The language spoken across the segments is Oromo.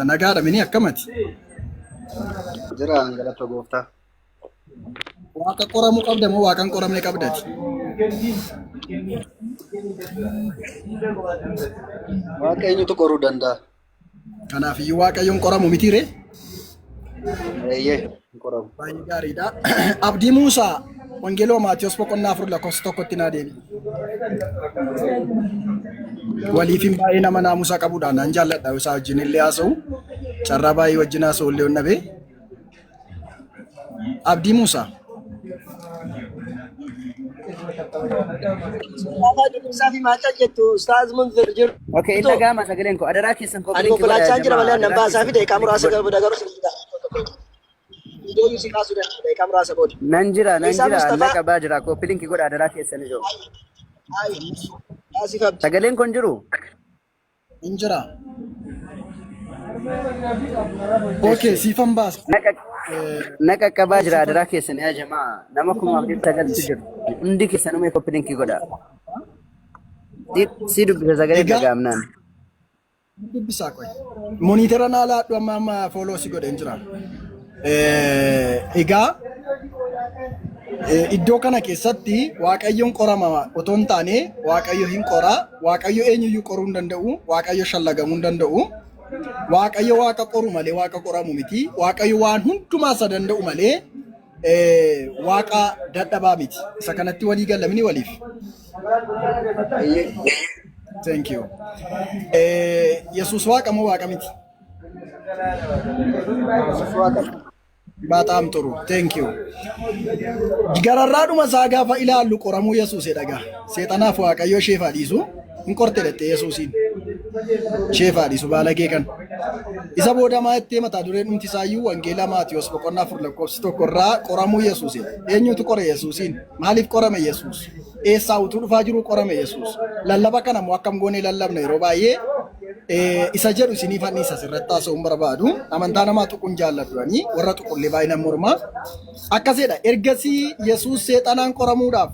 Nagaadha mini akkamati? Jira galata gooftaa. Waaqa qoramuu qabda moo waaqa hin qoramne qabdati? Waaqa eenyutu qoruu danda'a? Kanaaf iyyuu waaqayyoon qoramu miti ree? Eeyyee hin qoramu. Baay'ee gaariidha. Abdii Muusaa Wangeeloo Maatiyos boqonnaa 4 lakkoofsa 1tti naa deebi. Waliifin baay'ee nama naamusa qabudha. Nan jaalladha isaa wajjin illee haasa'u. Carraa baay'ee wajjin haasa'u illee hin dhabe. Abdii Muusaa. Gaafa dubbisa fi maal jettu Ustaaz Munzir jiru. Okay, hin dhaga'ama sagaleen koo. Adaraa keessan Ani koppii linkii godhaa konkolaachisaa jira jamaa. malee nan Adaraa baasaa fi keessan daqiiqaa koppii linkii muraasa godha. booda garuu sin Viidiyoo si kaasuu danda'a daqiiqaa muraasa booda. Nan jira, nan Isaa jira, na Mustafaa qabaa jira. Koppii linkii godha adaraa keessan ijoo. Asif Abdi. Sagaleen kun jiru? Hin jira. Okay, siifan baasa. Na na qaqqabaa jira adaraa keessan yaa jamaa. Nama 1900tu jiru. Hundi keessanuu mee koppii linkii godha. Si dubbisa sagalee Egaa dhaga'amnaan. dubbisaa qoy. Monitera naa laadhu amma amma follow si godheen jira. Egaa iddoo kana keessatti Waaqayyoon qorama otoo hin taane Waaqayyo hin qora. Waaqayyo eenyuyyuu qoruu hin danda'u. Waaqayyo shallagamuu hin danda'u. Waaqayyo Waaqa qoru malee Waaqa qoramu miti. Waaqayyo waan hundumaa isa danda'u malee Waaqa dadhabaa miti. Isa kanatti walii gallamini waliif. Eeyyee. Thank you. Yesuus Waaqa moo Waaqa miti? Yesuus Waaqa. Baaxaam xuru. Thank you. Gararraadhuma isaa gaafa ilaallu qoramuu Yesuus jedha. Seexanaaf Waaqayyo isheef haa dhiisu. Hin qorte dhattee Yesuusiin. Isheef haa dhiisu baalagee kan. Isa booda maa jettee mataa dureen dhumti isaayyuu Wangeela Maatiyos boqonnaa 4 lakkoofsi 1 irraa qoramuu Yesuus jedha. Eenyutu qore Yesuusiin? Maaliif qorame Yesuus? Eessaa utuu dhufaa jiruu qorame Yesuus? Lallaba kana immoo akkam goonee lallabna yeroo baay'ee isa jedhu isiniif anni isa asirratti haasa'uun barbaadu. Amantaa namaa tuquun jaalladhu ani warra tuqullee baay'inaan mormaa. Akkasidha. Ergasii Yesuus seexanaan qoramuudhaaf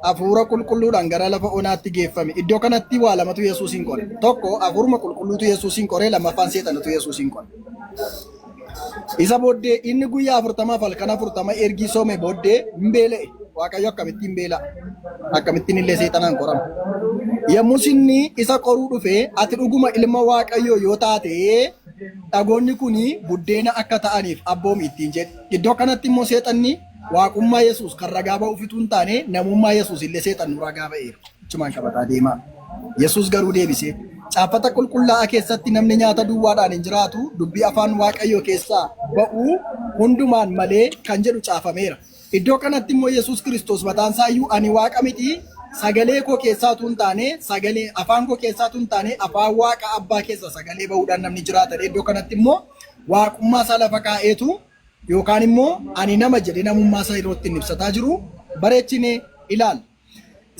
hafuura qulqulluudhaan gara lafa onaatti geeffame. Iddoo kanatti waa lamatu Yesuusiin qore. Tokko hafuuruma qulqulluutu Yesuusiin qore, lammaffaan seexanatu Yesuusiin qore. Isa booddee inni guyyaa 40f halkan 40 ergii soome booddee hin beela'e. Waaqayyo akkamittiin beela'a? Akkamittiin illee seexanaan qorama? Yommus inni isa qoruu dhufe, ati dhuguma ilma Waaqayyoo yoo taate dhagoonni kun buddeena akka ta'aniif abboomi ittiin jedhe. Iddoo kanatti immoo seexanni waaqummaa Yesuus kan ragaa ba'uuf utuu hin taane namummaa Yesuus illee seexannu ragaa ba'eera. Achumaan qabataa deemaa. Yesuus garuu deebisee, Caaffata qulqullaa'aa keessatti namni nyaata duwwaadhaan hin jiraatu, dubbii afaan Waaqayyoo keessaa ba'u hundumaan malee kan jedhu caafameera. Iddoo kanatti immoo Yesuus Kiristoos mataan isaa iyyuu ani Waaqa miti, sagalee koo keessaa utuu hin taane, sagalee afaan koo keessaa utuu hin taane, afaan Waaqa Abbaa keessaa sagalee ba'uudhaan namni jiraata. Iddoo kanatti immoo waaqummaa isaa lafa kaa'eetu yookaan immoo ani nama jedhee namummaa isaa yeroo ittiin ibsataa jiru bareechinee ilaalla.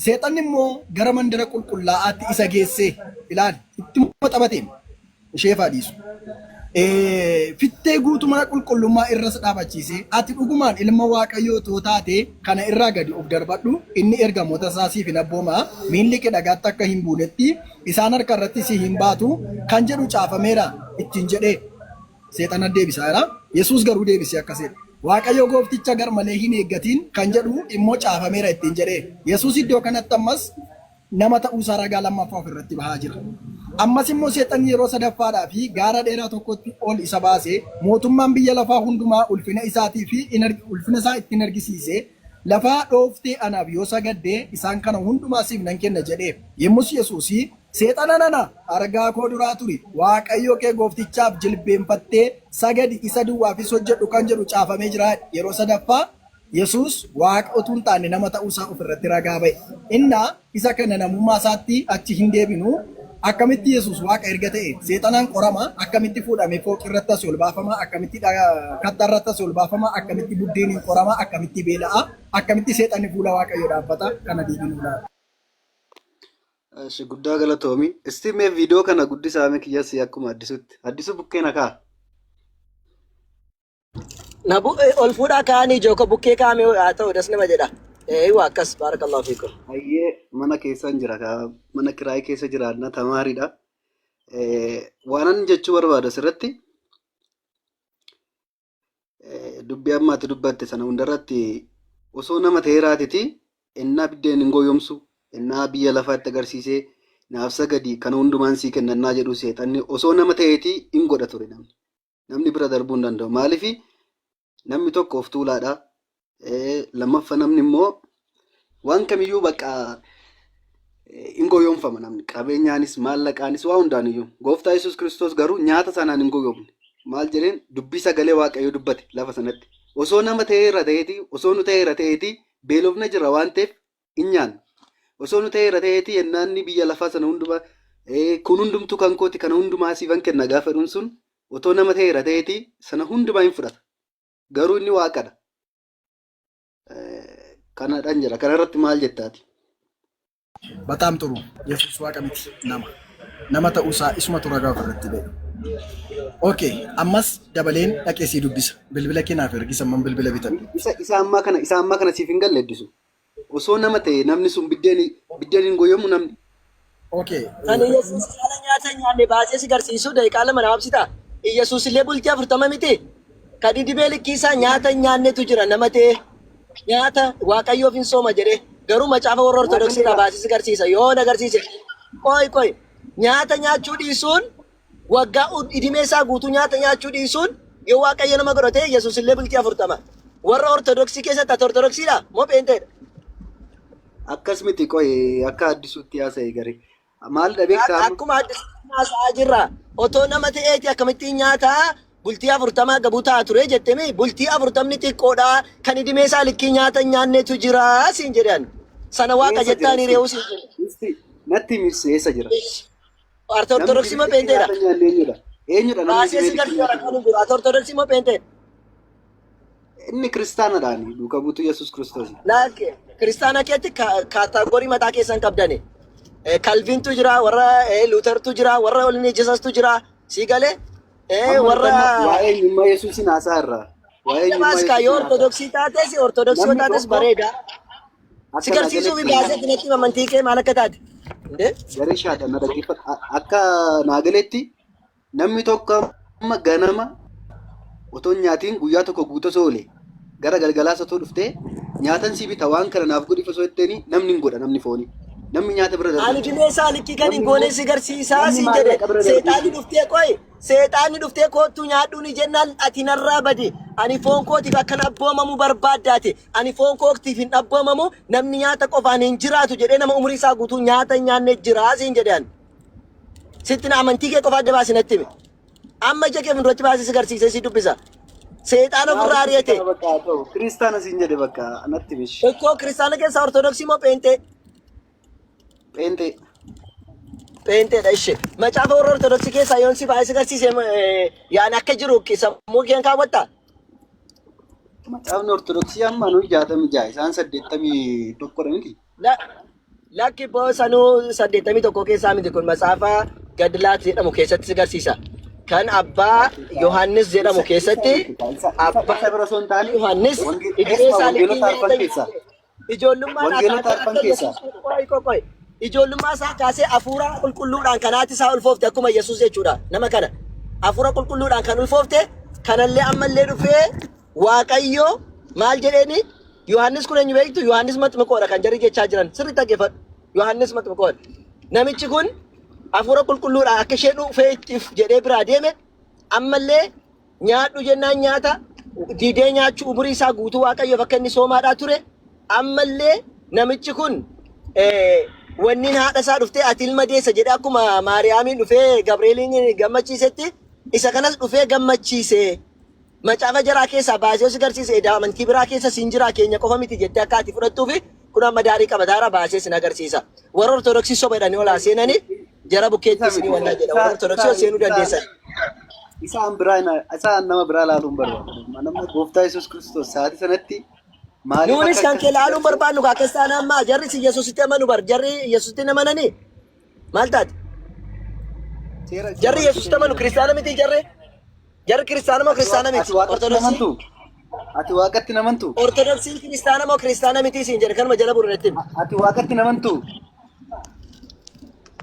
Seexanni immoo gara mandara qulqullaa'aatti isa geessee ilaali ittuma taphateen isheef haa dhiisu. Fittee guutuu mana qulqullummaa irras dhaabachiisee ati dhugumaan ilma Waaqayyoo too taate kana irraa gadi of darbadhu inni ergamoota isaa siif hin abbooma miilli kee dhagaatti akka hin buunetti isaan harka irratti si hin baatu kan jedhu caafameera ittiin jedhee Seexana deebisaa jira. Yesuus garuu deebisee akkas jedhe. Waaqayyo goofticha gar malee hin eeggatiin kan jedhu immoo caafameera ittiin jedhee. Yesuus iddoo kanatti ammas nama ta'uu isaa ragaa lammaffaa of irratti bahaa jira. Ammas immoo seexanni yeroo sadaffaadhaa fi gaara dheeraa tokkotti ol isa baase mootummaan biyya lafaa hundumaa ulfina isaatii fi ulfina isaa ittiin argisiise lafaa dhooftee anaaf yoo sagadde isaan kana hundumaa siif nan kenna jedhee. Yemmus Yesuus Seexana nana, argaa koo duraa turi, Waaqayyo kee gooftichaaf jilbeenfattee sagadi, isa duwwaafis hojjedhu kan jedhu caafamee jira. Yeroo sadaffaa Yesuus Waaqa utuu hin taane nama ta'uu isaa of irratti ragaa ba'e. Innaa isa kana namummaa isaatti achi hin deebinu. Akkamitti Yesuus Waaqa erga ta'e seexanaan qorama, akkamitti fuudhamee fooqii irratti asii ol baafama, akkamitti kattaa irratti asii ol baafama, akkamitti buddeeniin qorama, akkamitti beela'a, akkamitti seexanni fuula Waaqayyoo dhaabbata, kana deebinuu laata? Eshi guddaa galatoomi. Isti mee viidiyoo kana guddisaa mee kiyyasii akkuma addisutti. Addisu bukkee na kaa. Na ol fuudhaa kaa'anii jooko bukkee kaa'ame haa ta'u das nama jedha. Eeyyuu akkas baarakallahu fiikum. Hayyee mana keessan jira kaa mana kiraayii keessa jiraanna tamaariidha. Waanan jechuu barbaadu asirratti dubbii ammaatti dubbatte sana hundarratti osoo nama ta'eeraatiti ennaa biddeen hin goyyomsu, ennaa biyya lafaatti agarsiisee naaf sagadi kana hundumaan sii kennannaa jedhu seexanni osoo nama ta'eetii hin godha ture namni. Namni bira darbuu hin danda'u. Maaliif namni tokko of tuulaadha. Lammaffaa namni immoo waan kamiyyuu bakka hin goyyomfama namni. Qabeenyaanis maallaqaanis waa hundaan iyyuu. Gooftaa Yesuus Kiristoos garuu nyaata sanaan hin goyyomne. Maal jedheen dubbii sagalee Waaqayyoo dubbate lafa sanatti. Osoo nama ta'eera ta'eetii, osoo nu ta'eera ta'eetii beelofna jira waan ta'eef hin nyaannu. Osoo nu ta'eera ta'eetii yennaanni biyya lafaa sana hundumaa kun hundumtuu kan kooti kana hundumaa siifan kenna gaafa jedhuun sun otoo nama ta'eera ta'eetii sana hundumaa hin fudhata. Garuu inni waaqadha. Kanadhaan jira. Kanarratti maal jettaati? በጣም ጥሩ. Yesuus waaqa miti, nama. Nama ta'uusaa isumatu ragaa ofirratti ba'e. Okay, ammas dabaleen dhaqee sii dubbisa. Bilbila kee naaf ergi samman bilbila bitadhu. Isa ammaa kana siif hin galle heddisu. Osoo nama ta'e namni sun biddeen hin goyyomu namni. Okay. Kan Yesuus haala nyaata hin nyaanne baasee si garsiisuu daqiiqaa 2 nama ibsita. Yesuus illee bultii 40 miti. Kan dhibee likkiisaa nyaata hin nyaannetu jira nama ta'e. Nyaata Waaqayyoof hin sooma jedhee garuu macaafa warra Ortodoksii irraa baasee si garsiisa. Yoo na agarsiise qoy qoy, nyaata nyaachuu dhiisuun waggaa idimee isaa guutuu nyaata nyaachuu dhiisuun yoo Waaqayyo nama godhate Yesuus illee bultii 40. Warra Ortodoksii keessatti, ati Ortodoksiidha moo Pheenxeedha? Akkas miti, qoy, akka addisuutti haasa'e garee. Maal dha beektaa amma? Akkuma addisuutti haasa'aa jirra. Otoo nama ta'eeti akkamittiin nyaataa bultii 40 gabuu ta'a ture jettemi, bultii 40ni xiqqoodha, kan idimee isaa likkii nyaata hin nyaannetu jira siin jedhan. Sana waaqa Eessa jira? jettaan hiriyeewu siin jedhe. Isti natti himsi, eessa jira? Ati Ortodoksii moo Namni Pheenxeedha? nyaata hin nyaanne eenyudha? Eenyudha namni Baasee dhibee si likkii garsiisa nyaata rakkoon hin jiru. Ati Ortodoksii moo Pheenxeedha? Inni kiristaanadhaani, duuka buutuu Yesuus Kiristoos. Lakke kiristaana keetti category mataa keessan qabdani. Kalvintu jira, warra Luutertu jira, warra Only Jesustu jira. Sii galee Amma warra dubbanna waa'ee eenyummaa Yesuusin haasaa irraa. Waa'ee eenyummaa Baaskaa yoo Yesuusin haasaa. Ortodoksii taates, Ortodoksii yoo Namni taates tokko bareeda. Si akka naa garsiisuuf galetti baasee natti amantii kee maal akka taate. Indee? Garee shaadha na dhaggeeffadhu. Akka naa galetti namni tokko amma ganama otoo hin nyaatiin guyyaa tokko guutuu osoo oole, gara galgalaas otoo dhuftee nyaatan sii bita waan kana naaf godhi osoo jetteeni namni hin godha, namni foonii. Namni nyaata bira darbu Ani hin jiru. dhibee isaa likkii kan hin Namni goone immoo si garsiisaa namni siin jedhe. maallaqa bira darbu hin Seexaanni jiru. dhuftee qoy. Seexaanni dhuftee koottuu nyaadhuu ni jennaan ati narraa badi. Ani foon kootiif akkan abboomamu barbaaddaati. Ani foon kootiif hin abboomamu, namni nyaata qofaan hin jiraatu jedhee nama umurii isaa guutuu nyaata hin nyaanne jira siin jedhe ani. Sitti na amantii kee qofa adda baasi natti himi. Amma ija kee fuulduratti baasee si garsiisee si dubbisa. Seexaana ofirraa Maal ari'ate. kana bakka haa ta'u. Kiristaana siin jedhe bakka natti mishi. Ikkoo kiristaana keessaa Ortodoksii moo Pheenxee? Pheenxee. Pheenxeedha ishee. Macaafa warra Ortodoksii keessaa yoon si baay'ee si garsiise yaani akka jiru sammuu keen kaawwattaa? Macaafni Ortodoksii amma nuyi 66 isaan 81dha miti. Lakki boosanuu 81 keessaa miti, kun macaafa Gadlaat jedhamu keessatti si garsiisa. Kan abbaa Yohaannis jedhamu Isa keessatti miti isa abbaa isa bira osoo hin taane Yohaannis idilee keessumaa isaa likkii wangeelota arfan nyaata keessaa. ijoollummaan Wangeelota akaakuu arfan akka keessaa. Yesuus qoy qoy qoy, ijoollummaa isaa kaasee hafuura qulqulluudhaan kanaatti isaa ulfoofte akkuma Yesuus jechuudha. Nama kana hafuura qulqulluudhaan kan ulfoofte kanallee ammallee dhufee Waaqayyo maal jedheeni? Yohaannis kun eenyu beektu? Yohaannis Maxmiqoodha kan jarri jechaa jiran. Sirriitti dhaggeeffadhu. Yohaannis Maxmiqoodha. Namichi kun hafuura qulqulluudhaan akka ishee dhufee ittiif jedhee biraa deeme, ammallee nyaadhu jennaan nyaata didee nyaachuu umurii isaa guutuu Waaqayyoof akka inni soomaadhaa ture, ammallee namichi kun wanniin haadha isaa dhuftee ati ilma deessa jedhee akkuma Maariyaamiin dhufee Gabreeliin gammachiisetti isa kanas dhufee gammachiise. Macaafa jaraa keessaa baasee si garsiise, edaa amantii biraa keessa siin jiraa, keenya qofa miti jettee akka ati fudhattuufi kun amma daarii qabataara baasee sin agarsiisa. Warra Ortodoksii soba jedhanii olaa seenanii jara bukkeetti Isa isinii miti. wallaa jedha. Warra Ortodoksii ol seenuu dandeessan. Isaan biraa isaan nama biraa ilaaluun barbaadu. Nama gooftaa Yesuus Kiristoos sa'aatii sanatti maaliif Nuunis akka kan kee akkas ilaaluun barbaannu kaa kiristaana ammaa jarri si Yesuusitti amanu bar, jarri Yesuusitti hin amananii maal taate? Seera Jarri Yesuusitti amanu kiristaana miti jarri? Jarri kiristaana moo kiristaana miti? Ati waaqatti Ortodoksii? namantu? Ati waaqatti namantu? Ortodoksiin kiristaana moo kiristaana miti siin jedhe, kanuma jala bururetti himi. Ati waaqatti namantu?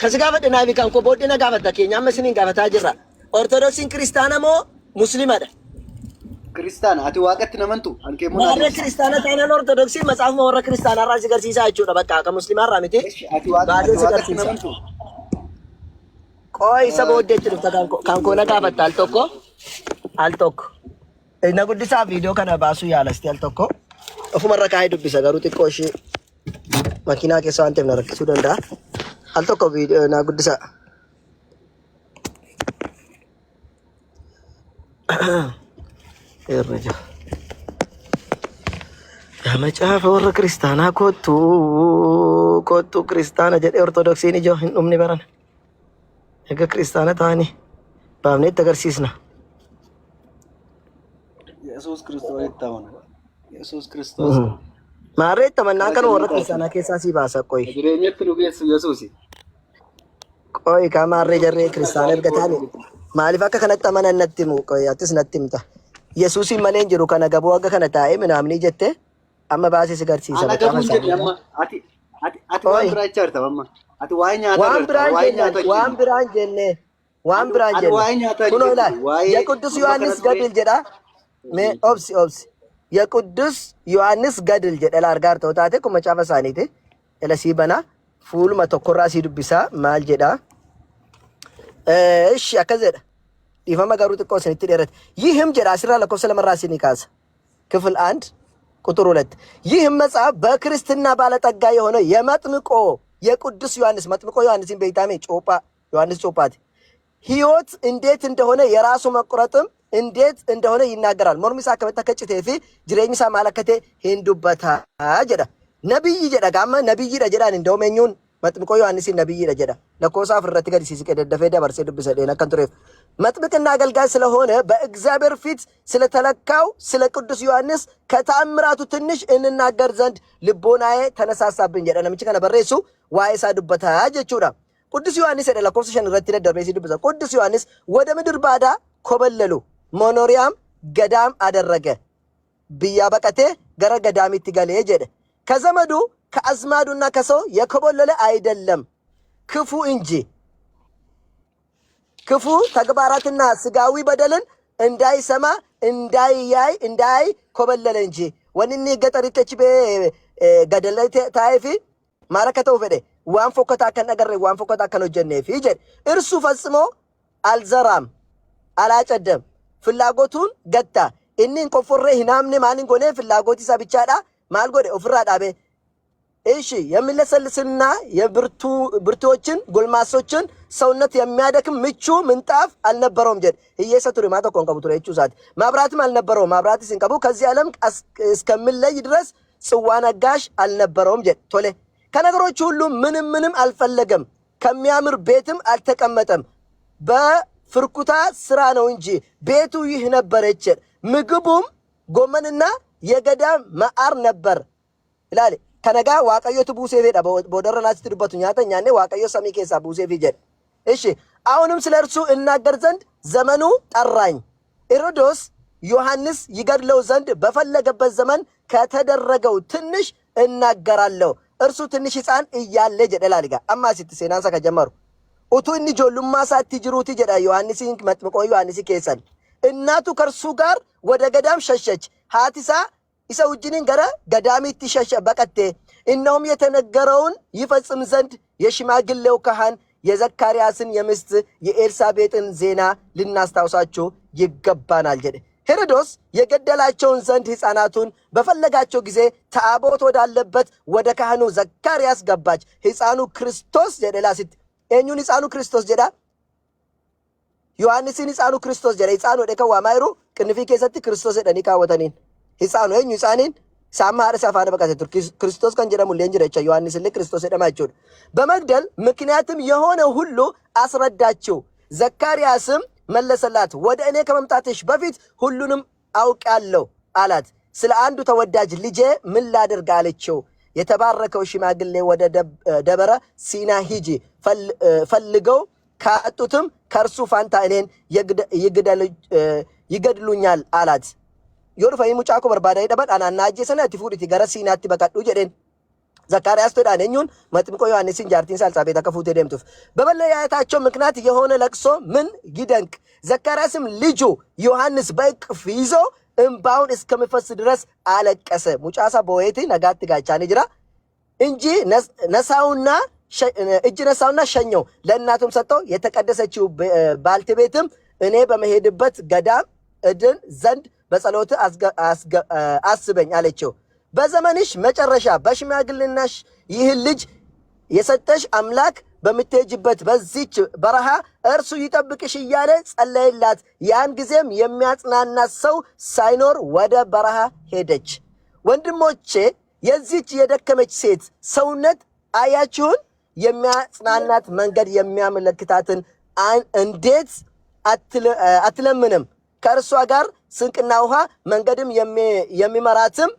Kan si gaafadhe naafi kan koo booddee na gaafatta keenya amma isiniin gaafataa jirra. Ortodoksiin kiristaana moo muslimadha? Kiristaana ati waaqatti hin amantu an kee immoo naa Warra deebisi. kiristaana taanaan ortodoksiin matsaafuma warra kiristaanaa irraa si garsiisaa jechuudha bakka akka muslimaa irraa miti. Eshi ati waaqa Baasee ati si waaqatti hin garsiisa. amantu. Qooyi isa booddeetti dhufta kan koo kan koo na gaafatta al tokko al tokko. Na guddisaa viidiyoo kana baasuu yaalasti al tokko. Ofumarra kaa'ee dubbisa garuu xiqqoo ishee makiinaa keessa waan ta'eef na rakkisuu danda'a. Al tokko viidiyoo na guddisaa. Irra jira. Yaa macaafa warra kiristaanaa kottu kottu kiristaana jedhee ortodoksiin ijoo hin dhumne barana. Egaa kiristaana ta'anii baafnee itti agarsiisna. Yesuus Kiristoos itti amanu. Yesuus Kiristoos Maarree itti amannaan karaa kan warra jannataati. kiristaanaa keessaa sii baasa qoyi. Jireenyatti nu geessu Yesuusi. Qoyi kaa maarree jarree kiristaana erga taane maaliif akka kanatti amanan natti himu qoyi atis natti himta. Yesuusiin malee hin jiru kana gaboo akka kana taa'ee minaamnii jette amma baasee si garsiisa Ana macaafa gabuun jedhi isaanii. amma ati ati ati waan Qoyi biraa jechaa jirta amma. Ati waa'ee nyaataa waan jirta biraan waa'ee jennaan nyaataa hin waan jennu. biraan jenne waan Ani biraan ani jenne waa'ee nyaataa hin kunoo jennu ilaal waa'ee የቅዱስ morma kana ዮሐንስ ture. ገድል jedha mee obsi obsi የቅዱስ ዮሐንስ ገድል jedha la argaa jirta taate kun macaafa isaaniiti ila sii bana fuuluma tokkorraa sii dubbisaa maal jedha እሺ akkas jedha dhiifama garuu xiqqoo isinitti dheerate ይህም jedha asirraa lakkoofsa lamarraa isinii kaasa ክፍል አንድ ቁጥር ሁለት ይህም መጽሐፍ በክርስትና ባለጠጋ የሆነ የመጥምቆ የቅዱስ ዮሐንስ መጥምቆ ዮሐንስን ቤታሜ ጮጳ ዮሐንስ ጮጳት ህይወት እንዴት እንደሆነ የራሱ መቁረጥም እንዴት እንደሆነ ይናገራል። mormi isaa akkamitti akka citee fi jireenyi isaa maal akka ta'e hin dubbata jedha. Nabiyyi jedha gaama nabiyyiidha jedhaan እንደውም eenyuun መጥምቆ ዮሐንስን ነብይidha jedha. Lakkoofsa afur irratti gadi siisiqee daddafee dabarsee dubbisa dheen akkan tureef. መጥምቅና አገልጋይ ስለሆነ በእግዚአብሔር ፊት ስለተለካው ስለ ቅዱስ ዮሐንስ ከተአምራቱ ትንሽ እንናገር ዘንድ ልቦናዬ ተነሳሳብኝ jedha. Namichi kana barreessu waa'ee isaa dubbata jechuudha. ቅዱስ ዮሐንስ jedha lakkoofsa shan irratti daddarbee si dubbisa. ቅዱስ ዮሐንስ ወደ ምድር ባዳ ኮበለሉ፣ መኖሪያም ገዳም አደረገ። biyyaa baqatee gara gadaamitti galee jedhe. ከዘመዱ ከአዝማዱና ከሰው የኮበለለ አይደለም ክፉ እንጂ ክፉ ተግባራትና ስጋዊ በደልን እንዳይሰማ እንዳያይ እንዳይ ኮበለለ እንጂ ወንኒ ገጠሪtti achi bee gadalla taa'eefi maal akka ta'u fedhe waan fokkataa akka hin agarre waan fokkataa akka hin hojjenneefi jedhe. እርሱ ፈጽሞ አልዘራም አላጨደም ፍላጎቱን ገታ inni hin qofforree hin haamne maal hin goone ፍላጎት isaa bichaadha maal godhe ofirraa dhaabe እሺ የሚለሰልስና የብርቱ ብርቱዎችን ጎልማሶችን ሰውነት የሚያደክም ምቹ ምንጣፍ አልነበረውም jedhe hiyyeessa ture maa tokko hin qabu ture jechuu isaati መብራትም አልነበረውም መብራትስ hin qabu ከዚህ ዓለም እስከሚለይ ድረስ ጽዋ ነጋሽ አልነበረውም jedhe tole ከነገሮች ሁሉ ምንም ምንም አልፈለገም ከሚያምር ቤትም አልተቀመጠም በፍርኩታ ስራ ነው እንጂ ቤቱ ይህ ነበረች ምግቡም ጎመንና የገዳም መዓር ነበር ilaali kana gaa waaqayyotu buuseefidha boodarra naasitti dubbatu nyaata nyaanne waaqayyo samii keessaa buuseefi jedhe እሺ አሁንም ስለ እርሱ እናገር ዘንድ ዘመኑ ጠራኝ። ሄሮዶስ ዮሐንስ ይገድለው ዘንድ በፈለገበት ዘመን ከተደረገው ትንሽ እናገራለሁ። እርሱ ትንሽ ሕፃን እያለ jedhe laali gaa amma asitti seenaan isa kan ጀመሩ utuu inni ijoollummaa isaatti jiruuti jedha Yohaannisiin መጥምቆ Yohaannisi keessan. እናቱ ከእርሱ ጋር ወደ ገዳም ሸሸች። haati isaa isa wajjiniin gara gadaamiitti shasha baqatte. እነሆም የተነገረውን ይፈጽም ዘንድ የሽማግሌው ካህን የዘካርያስን የሚስት የኤልሳቤጥን ዜና ልናስታውሳችሁ ይገባናል jedhe። ሄሮዶስ የገደላቸውን ዘንድ ሕፃናቱን በፈለጋቸው ጊዜ ታቦት ወዳለበት ወደ ካህኑ ዘካርያስ ገባች። ሕፃኑ ክርስቶስ jedhe laasitti eenyuun ሕፃኑ ክርስቶስ jedha? Yohaannisiin ሕፃኑ ክርስቶስ jedha. ሕፃኑ jedhee kan waamaa jiru qinnifii keessatti ክርስቶስ jedhanii kaawwataniin. ሕፃኑ eenyu ሕፃኒin isaa amma haadha isaa faana baqate ture. ክርስቶስ kan jedhamu illee jira jecha Yohaannis illee ክርስቶስ jedhama jechuudha. በመግደል ምክንያትም የሆነ ሁሉ አስረዳችው። ዘካርያስም መለሰላት ወደ እኔ ከመምጣትሽ በፊት ሁሉንም አውቃለሁ አላት። ስለ አንዱ ተወዳጅ ልጄ ምን ላድርግ አለችው። የተባረከው ሽማግሌ ወደ ደብረ ሲና ሂጂ ፈልገው ካጡትም ከእርሱ ፋንታ እኔን ይገድሉኛል አላት። Yoo dhufanii mucaa koo barbaadanii dhaban anaan na ajjeesan ati fuudhiti gara Siinaatti baqadhu jedheen. ዘካርያስ ትዳን eenyuun መጥምቆ ዮሐንስን jaartiin isaa ኤልሳቤጥ akka fuutee deemtuuf በመለያየታቸው ምክንያት የሆነ ለቅሶ ምን ይደንቅ። ዘካርያስም ልጁ ዮሐንስ በእቅፍ ይዞ እምባውን እስከሚፈስ ድረስ አለቀሰ። Mucaasaa boo'eeti nagaatti gaachaa jira እንጂ ነሳውና እጅ ነሳውና ሸኘው፣ ለእናቱም ሰጠው። የተቀደሰችው ባልተቤትም እኔ በመሄድበት ገዳም እድን ዘንድ በጸሎት አስበኝ አለችው። በዘመንሽ መጨረሻ በሽምግልናሽ ይህን ልጅ የሰጠሽ አምላክ በምትሄጅበት በዚች በረሃ እርሱ ይጠብቅሽ እያለ ጸለየላት። ያን ጊዜም የሚያጽናናት ሰው ሳይኖር ወደ በረሃ ሄደች። ወንድሞቼ የዚች የደከመች ሴት ሰውነት አያችሁን? የሚያጽናናት መንገድ የሚያመለክታትን እንዴት አትለምንም? ከእርሷ ጋር ስንቅና ውሃ መንገድም የሚመራትም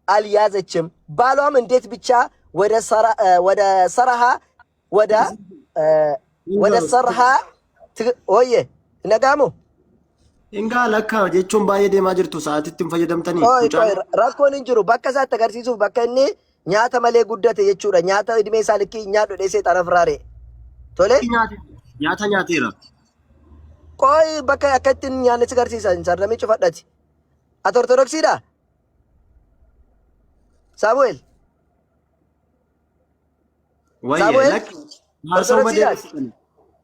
አልያዘችም። ባሏም እንዴት ብቻ ወደ ሰረሃ ወደ ሰርሃ ወየ ነጋሙ Ingaa lakka jechuun baay'ee deemaa jirtu sa'aatitti hin fayyadamtanii. Qoy Mucaan qoy, rakkoon hin jiru. Bakka isaatti agarsiisuuf bakka inni nyaata malee guddate jechuudha. Nyaata idimee isaa likkii nyaadhu dheesee xaraf raare. Tole nyaata nyaateera. Qoy, bakka akka ittiin nyaanni si agarsiisan sarramii cufadhati. Ati Ortodoksiidha? Saamu'eel. Wayye Saamu'eel lakki haasawuma Ortodoksiidha? dheeressitanii.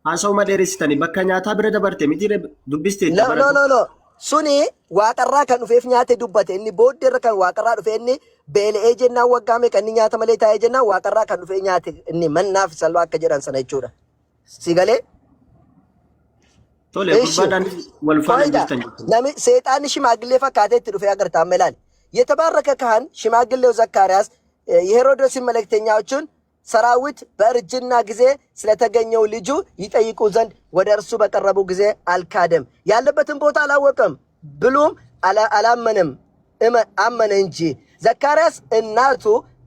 Haasawuma dheeressitanii bakka nyaataa bira dabarte miti dubbisteetta No, no, baratu. no, no. Suni waaqarraa kan dhufeef nyaate dubbate. Inni booddeerra kan waaqarraa dhufe, inni beela'ee jennaan, waggaa meeqa inni nyaata malee taa'ee jennaan, waaqarraa kan dhufee nyaate inni mannaaf salwaa akka jedhan sana jechuudha. Si galee? Tole እሺ gurbaadhaan wal faana hin ቆይዳ jirtan jechuudha. nami ሰይጣን ሽማግሌ fakkaatee itti dhufee agarta amma ilaali. የተባረከ ካህን ሽማግሌው ዘካርያስ የሄሮድስን መልእክተኛዎችን ሰራዊት በእርጅና ጊዜ ስለተገኘው ልጁ ይጠይቁ ዘንድ ወደ እርሱ በቀረቡ ጊዜ አልካደም። ያለበትን ቦታ አላወቅም ብሎም አላመንም፣ አመነ እንጂ። ዘካርያስ እናቱ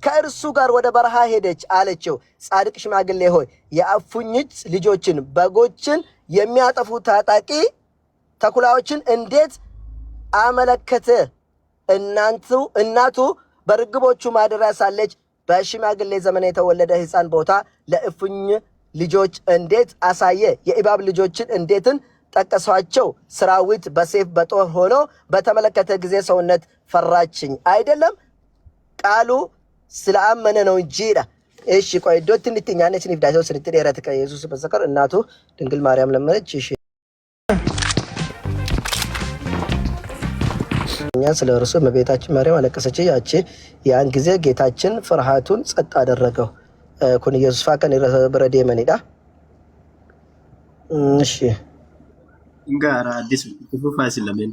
ከእርሱ ጋር ወደ በረሃ ሄደች አለችው። ጻድቅ ሽማግሌ ሆይ፣ የእፉኝት ልጆችን በጎችን የሚያጠፉ ታጣቂ ተኩላዎችን እንዴት አመለከተ? እናቱ በርግቦቹ ማደሪያ ሳለች በሽማግሌ ዘመን የተወለደ ሕፃን ቦታ ለእፉኝ ልጆች እንዴት አሳየ? የእባብ ልጆችን እንዴትን ጠቀሷቸው? ሰራዊት በሰይፍ በጦር ሆኖ በተመለከተ ጊዜ ሰውነት ፈራችኝ አይደለም፣ ቃሉ ስለአመነ ነው እንጂ ይላል። እሺ ቆይ iddootti inni itti nyaanne isiniif daasoo isinitti dheerate kan Yesuus በስተቀር እናቱ ድንግል ማርያም ለመነች። እሺ እኛ ስለ እርሱ እመቤታችን ማርያም አለቀሰች። ያቺ ያን ጊዜ ጌታችን ፍርሃቱን ጸጥ አደረገው። Kun ኢየሱስ faa kan irra bira deemanidha. እሺ Ingaa haaraa addis itti fufaa isin lameen.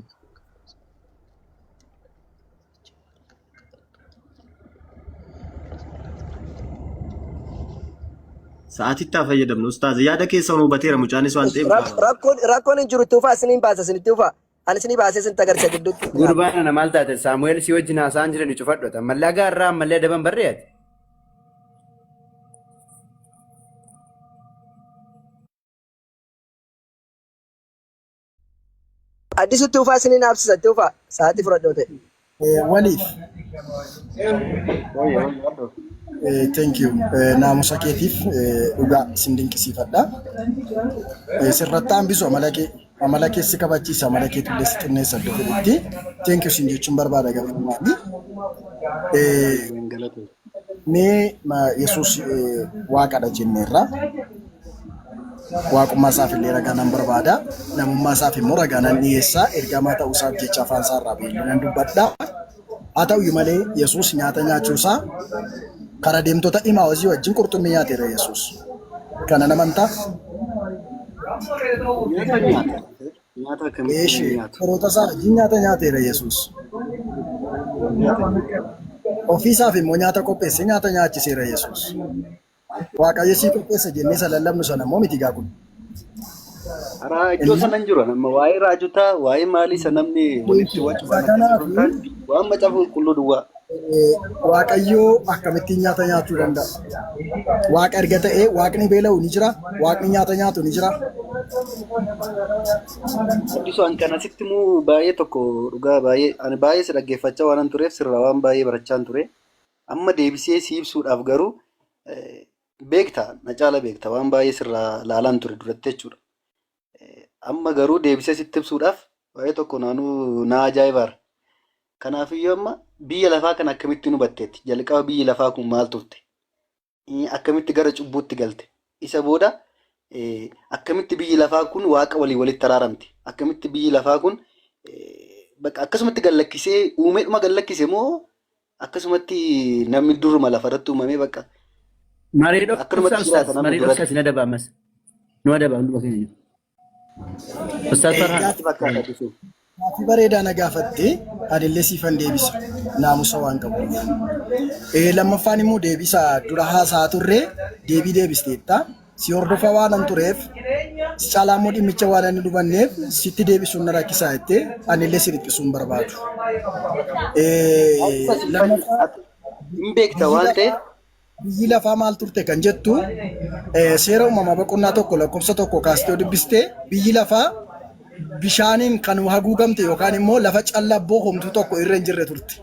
Sa'aatitti haa fayyadamnu ustaaz yaada keessan hubateera mucaanis waan ta'eef. Rakkoon hin jiru, itti ufaa, isiniin baasa, isinitti ufaa, ani isinii baasee isin agarsiisa gidduutti. Gurbaan ana maal taate Saamu'eel si wajjin haasa'an jiran cufadhota. Ammallee gaarraa ammallee adaban barreeti. Addisutti ufaa, isiniin haabsisa, itti ufaa, sa'aatii fudhadhoo ta'e. Waliif Wayye wayye addo. Thank you, naamusa keetiif dhugaa sin dinqisiifadha. Sirratti hambisu amala kee si kabachiisa, amala keetu illee si xinneessa iddoo fedhetti. Thank you sin jechuun barbaada gabaabumatti. Galate. Mee Yesuus waaqadha jenneerra. Waaqummaa isaaf illee ragaa nan barbaada. Namummaa isaaf immoo ragaa nan dhiyeessa. Ergamaa ta'uu isaaf jecha afaan isaa irraa beellu nan dubbadha. Haa ta'uyyuu malee Yesuus nyaata nyaachuusaa karaa deemtota Imaawazii wajjin qurxummii nyaateera Yesuus. Kana namantaa? Nyaata nyaata. Nyaata akkamitti Eeshi, nyaatu? firoota isaa wajjin nyaata nyaateera Yesuus. Nyaata nyaata. Ofiisaaf immoo nyaata qopheessee nyaata nyaachiseera Yesuus. Waaqayyo sii qopheessa jennee isa lallabnu sana immoo miti gaa kun. Haraa iddoo sana hin jiru. Amma waa'ee raajotaa, waa'ee maalii isa namni walitti wacu Isa waan akkasii kanaaf osoo hin taane waan macaafa qulqulluu duwwaa. Waaqayyo akkamittiin nyaata nyaachuu danda'a? Waaqa erga ta'ee waaqni beela'u ni jira, waaqni nyaata nyaatu ni jira. Addisu an kan asitti immoo baay'ee tokko dhugaa baay'ee ani baay'ee si dhaggeeffachaa waan tureef sirraa waan baay'ee barachaan ture. Amma deebisee si ibsuudhaaf garuu beekta na caala beekta waan baay'ee sirraa laalaan ture duratti jechuudha. Amma garuu deebisee sitti ibsuudhaaf waa'ee tokko naanuu na ajaa'ibaara. Kanaafiyyuu amma biyya lafaa kana akkamittiin hubatteetti? Jalqaba biyyi lafaa kun maal turte? Akkamitti gara cubbuutti galte? Isa booda akkamitti biyyi lafaa kun waaqa waliin walitti araaramte? Akkamitti biyyi lafaa kun bakka akkasumatti gallakkisee uumeedhuma gallakkise moo akkasumatti namni duruma lafarratti uumamee bakka Marii akkanumatti dhoksaa jiraata ustaas, namni marii duratti? dhoksaa isin adaba ammas. Nu adaba hunduma keenya. Ustaas Farhaan. Natti fakkaata dhufu. Gaaffii bareedaa na gaafatte anillee siifan deebisa naamusa waan qabuuf. Lammaffaan immoo deebisa dura haasaa turre deebii deebisteetta. Si hordofa waan an tureef si caalaa immoo dhimmicha waan ani hubanneef sitti deebisuun na rakkisaa jettee anillee si dhiphisuu hin barbaadu. Lammaffaa Hin beekta biyyi waan ta'eef lafaa biyyi lafaa maal turte kan jettu seera uumamaa boqonnaa 1 lakkoofsa 1 kaastee yoo dubbiste biyyi lafaa bishaaniin kan haguugamte yookaan immoo lafa callabboo homtuu tokko irra hin jirre turte.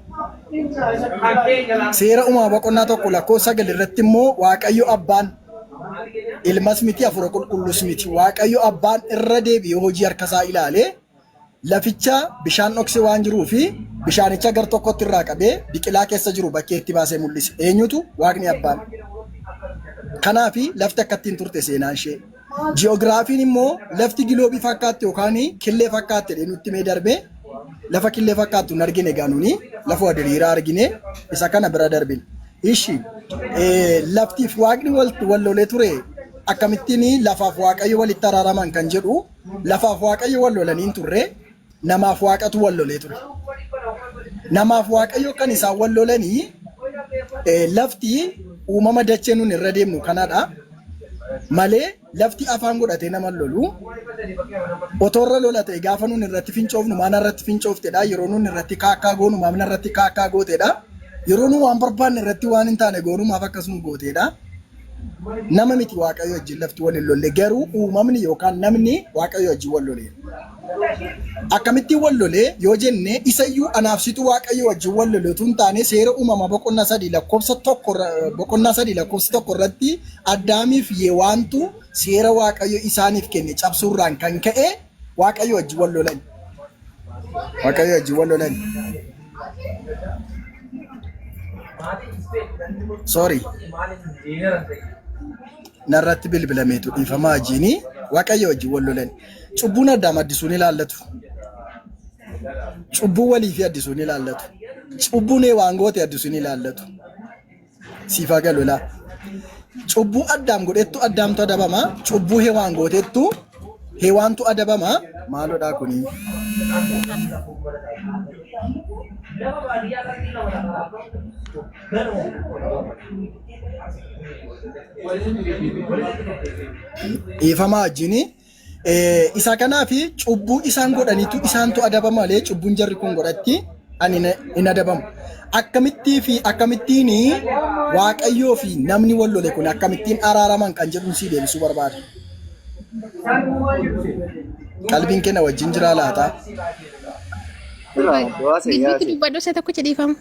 Seera uumamaa boqonnaa 1 lakkoofsa 9 irratti immoo Waaqayyo abbaan ilmas miti hafuura qulqullus miti Waaqayyo abbaan irra deebi'ee hojii harkasaa ilaalee Laficha bishaan dhokse waan jiruu fi bishaanicha gar tokkotti irraa qabee biqilaa keessa jiru bakkeetti baasee mul'ise. Eenyutu? Waaqni Abbaan. Kanaafi lafti akkattiin turte seenaan ishee. Ji'oogiraafiin immoo lafti giloobii fakkaatti yookaan killee fakkaatti jedhee nutti himee darbe. Lafa killee fakkaattu hin argine egaa nuni lafa diriiraa argine isa kana bira darbine. Ishi laftiif waaqni wal lolee ture akkamittiin lafaaf waaqayyo walitti araaraman kan jedhu Lafaaf Waaqayyo wal lolanii hin turre, namaaf Waaqatu wal lolee ture. Namaaf Waaqayyo kan isaan wal lolanii lafti uumama dachee nun irra deemnu kanadha malee lafti afaan godhatee nama hin lolu. Otoo irra lola ta'e gaafa nun irratti fincoofnu maana irratti fincooftedha. Yeroo nun irratti kaakkaa goonu maamna irratti kaakkaa gootedha. Yeroo nu waan barbaanne irratti waan hin taane goonu maaf akkas nu gootedha. Nama miti Waaqayyo wajjin lafti wal hin lolle garuu uumamni yookaan namni Waaqayyo wajjin wal loleera. Akkamittiin wal lolee yoo jenne isayyuu anaaf situ Waaqayyo wajjin wal lole utuu hin taane seera uumamaa boqonnaa 3 lakkoofsa 1 boqonnaa 3 lakkoofsa 1 irratti Addaamiif Yewaantu seera Waaqayyo isaaniif kenne cabsuurraan kan ka'e Waaqayyo wajjin wal lolan. Waaqayyo wajjin wal lolan. Sorry. Narratti bilbilameetu dhiifama wajjini Waaqayyo wajjin wal lolan. Cubbuun Addaam addisuun ilaallatu. Cubbuu walii fi addisuun ilaallatu. Cubbuun waan goote addisuun ilaallatu. Siif haa galu laa. Cubbuu Addaam godhettu Addaamtu adabama. Cubbuu Hewaan gootettu Hewaantu adabama. Maalodhaa kuni? Dhiifama wajjini. Isa kanaaf cubbuu isaan godhanitu isaantu adabama malee cubbuun jarri kun godhatti ani hin adabamu. Akkamittii fi akkamittiin Waaqayyoo fi namni wal lole kun akkamittiin araaraman kan jedhuun sii deebisuu barbaada. Qalbiin keenya wajjin jiraa laata? Gidduutti dubbadhu isa tokkicha dhiifama.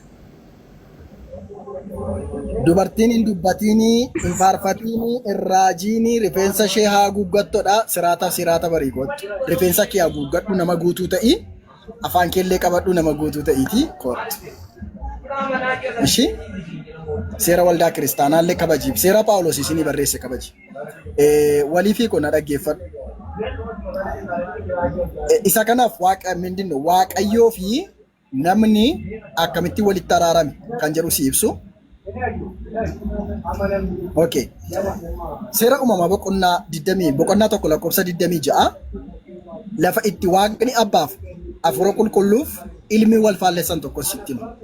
Dubartiin hin dubbatiinii, hin faarfatiinii, hin raajiinii, rifeensa ishee haa haguuggattodha. Siraata siraata barii kottu. Rifeensa kee haguuggadhu nama guutuu ta'i. Afaan keellee qabadhu nama guutuu ta'iitii kottu. Ishii seera waldaa kiristaanaallee kabaji. Seera Phaawulos isinii barreesse kabaji. Walii fi na dhaggeeffadhu. Isa kanaaf waaqa mindinno waaqayyoo fi Namni akkamitti walitti araarame kan jedhu si ibsu. Okay. Seera uumamaa boqonnaa 20 boqonnaa 1 lakkoofsa 26 lafa itti waaqni abbaaf hafuura qulqulluuf ilmi wal faallessan tokko sitti hima.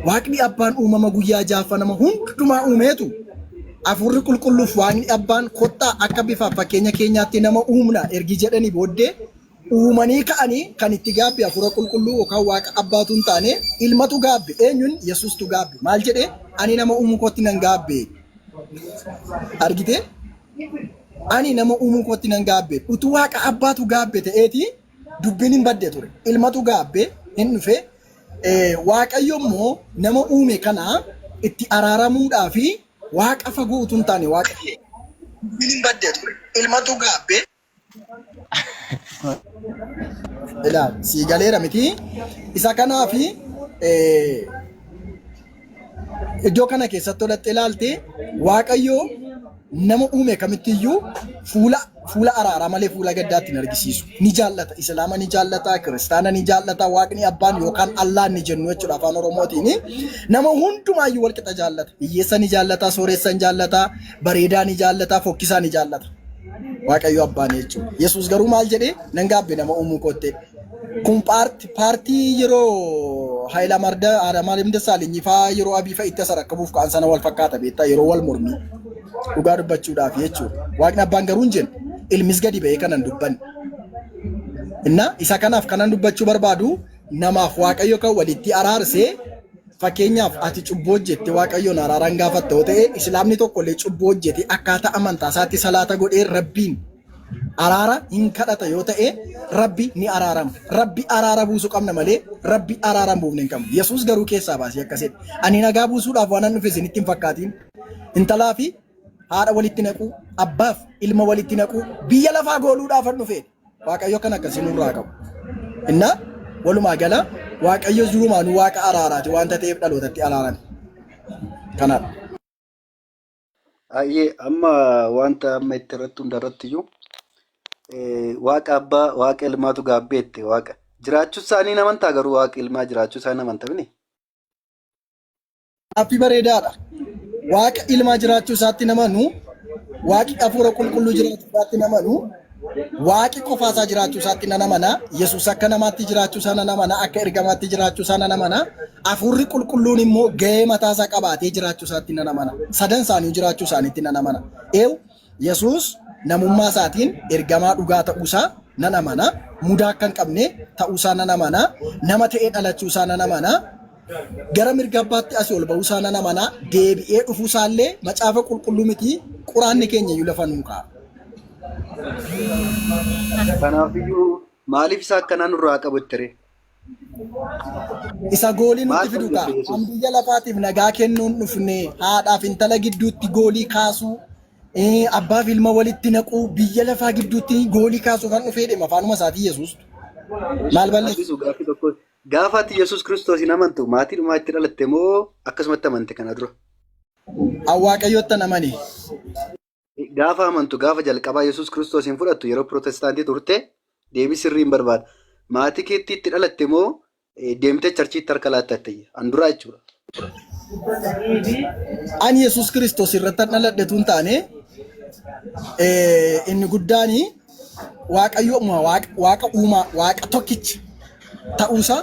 Waaqni abbaan uumama guyyaa jaaffaa nama hundumaa uumeetu hafuurri qulqulluuf waaqni abbaan kottaa akka bifaaf fakkeenya keenyaatti nama uumna ergi jedhanii booddee uumanii ka'anii kan itti gaabbe Hafuura Qulqulluu yookaan Waaqa Abbaatu hin taane Ilmatu gaabbe. Eenyuun? Yesuustu gaabbe. Maal jedhe? Ani nama uumuu kootti nan gaabbe. Argitee? Ani nama uumuu kootti nan gaabbe. Utuu Waaqa Abbaatu gaabbe ta'eeti dubbiin hin badde ture. Ilmatu gaabbe hin dhufe. Waaqayyo immoo nama uume kana Itti araaramuudhaa fi Waaqa fagoo utuu hin taane Waaqa Dubbiin hin badde ture. Ilmatu gaabbee. Ilaal sii galeera miti. Isa kanaaf iddoo kana keessatti olatte ilaalte Waaqayyo nama uume kamittiyyuu fuula fuula araaraa malee fuula gaddaatti hin argisiisu. Ni jaallata. Islaama ni jaallata, kiristaana ni jaallata, waaqni abbaan yookaan Allaa ni jennu jechuudha afaan Oromootiin. Nama hundumaayyuu walqixa jaallata. Hiyyeessa ni jaallata, sooressa ni jaallata, bareedaa ni jaallata, fokkisaa ni jaallata. Waaqayyo abbaan jechuudha. Yesuus garuu maal jedhee nan gaabbe nama uumuu koottee. Kun paartii yeroo Hayilamaariyaam Dassaalenyi fa'aa yeroo Abiy fa'a itti as rakkabuuf ka'an sana wal fakkaata beektaa yeroo wal mormii dhugaa dubbachuudhaaf jechuudha. Waaqni abbaan garuu hin jenne ilmis gadi ba'ee kanan dubbanne. Inna isa kanaaf kanan dubbachuu barbaadu namaaf Waaqayyo kan walitti araarsee fakkeenyaaf ati cubbuu hojjette Waaqayyoon araaraan gaafatta yoo ta'e islaamni tokko illee cubbuu hojjete akkaataa amantaa isaatti salaata godhee Rabbiin araara hin kadhata yoo ta'e Rabbi ni araarama. Rabbi araara buusu qabna malee Rabbi araara hin buufne hin qabnu. Yesuus garuu keessaa baasee akkas jedhe. Ani nagaa buusuudhaaf waan an dhufe isinitti hin fakkaatiin. Intalaa fi haadha walitti naquu, abbaaf ilma walitti naquu, biyya lafaa gooluudhaaf an dhufe. Waaqayyo kan akkasii nurraa qabu. Innaa walumaa gala Waaqayyo durumaanuu waaqa araaraati waanta ta'eef dhalootatti araarame. Kanaadha. Ayyee amma wanta amma itti irratti hundarratti iyyuu waaqa abbaa waaqa ilmaatu gaabbeette waaqa jiraachuu isaanii hin amantaa garuu waaqa ilmaa jiraachuu isaanii hin amantaa mini. Gaaffii bareedaadha. Waaqa ilmaa jiraachuu isaatti namanu, waaqi hafuura qulqulluu jiraachuu isaatti namanu, waaqi qofaa isaa jiraachuu isaatti nan amana, Yesuus akka namaatti jiraachuu isaa nan amana, akka ergamaatti jiraachuu isaa nan amana, hafuurri qulqulluun immoo gahee mataa isaa qabaatee jiraachuu isaatti nan amana. Sadan isaanii jiraachuu isaaniitti nan amana. Eew Yesuus namummaa isaatiin ergamaa dhugaa ta'uu isaa nan amana, mudaa akka hin qabne ta'uu isaa nan amana, nama ta'ee dhalachuu isaa nan amana, gara mirga abbaatti asii ol ba'uu isaa nan amana, deebi'ee dhufuu isaa illee macaafa qulqulluu miti quraanni keenya iyyuu lafa nuu kaa'a. Kanaafiyyuu maaliif isa akkanaa nurraa qabu itti ree? Isa goolii Maal nutti fidu kaa. balleesse Yesuus? An biyya lafaatiif nagaa kennuun dhufne haadhaaf intala gidduutti goolii kaasuu abbaaf ilma walitti naquu biyya lafaa gidduutti goolii kaasuu kan dhufee deema afaanuma isaatii Yesuus. Maal balleesse? Abbisu gaaffii tokko gaafa ati Yesuus Kiristoos hin amantu maatii dhumaa itti dhalatte moo akkasumatti amante kana dura? An Waaqayyotti an amane. Gaafa amantu gaafa jalqabaa Yesuus Kiristoos hin fudhattu yeroo pirootestaantii turte deebii sirrii hin barbaada. Maatii keetti itti dhalatte moo deemtee charchiitti harka laattatte? An duraa jechuudha. Ani Yesuus Kiristoos irratti an dhaladhe tun taane inni guddaan Waaqayyo waaqa uumaa waaqa tokkicha ta'uusaa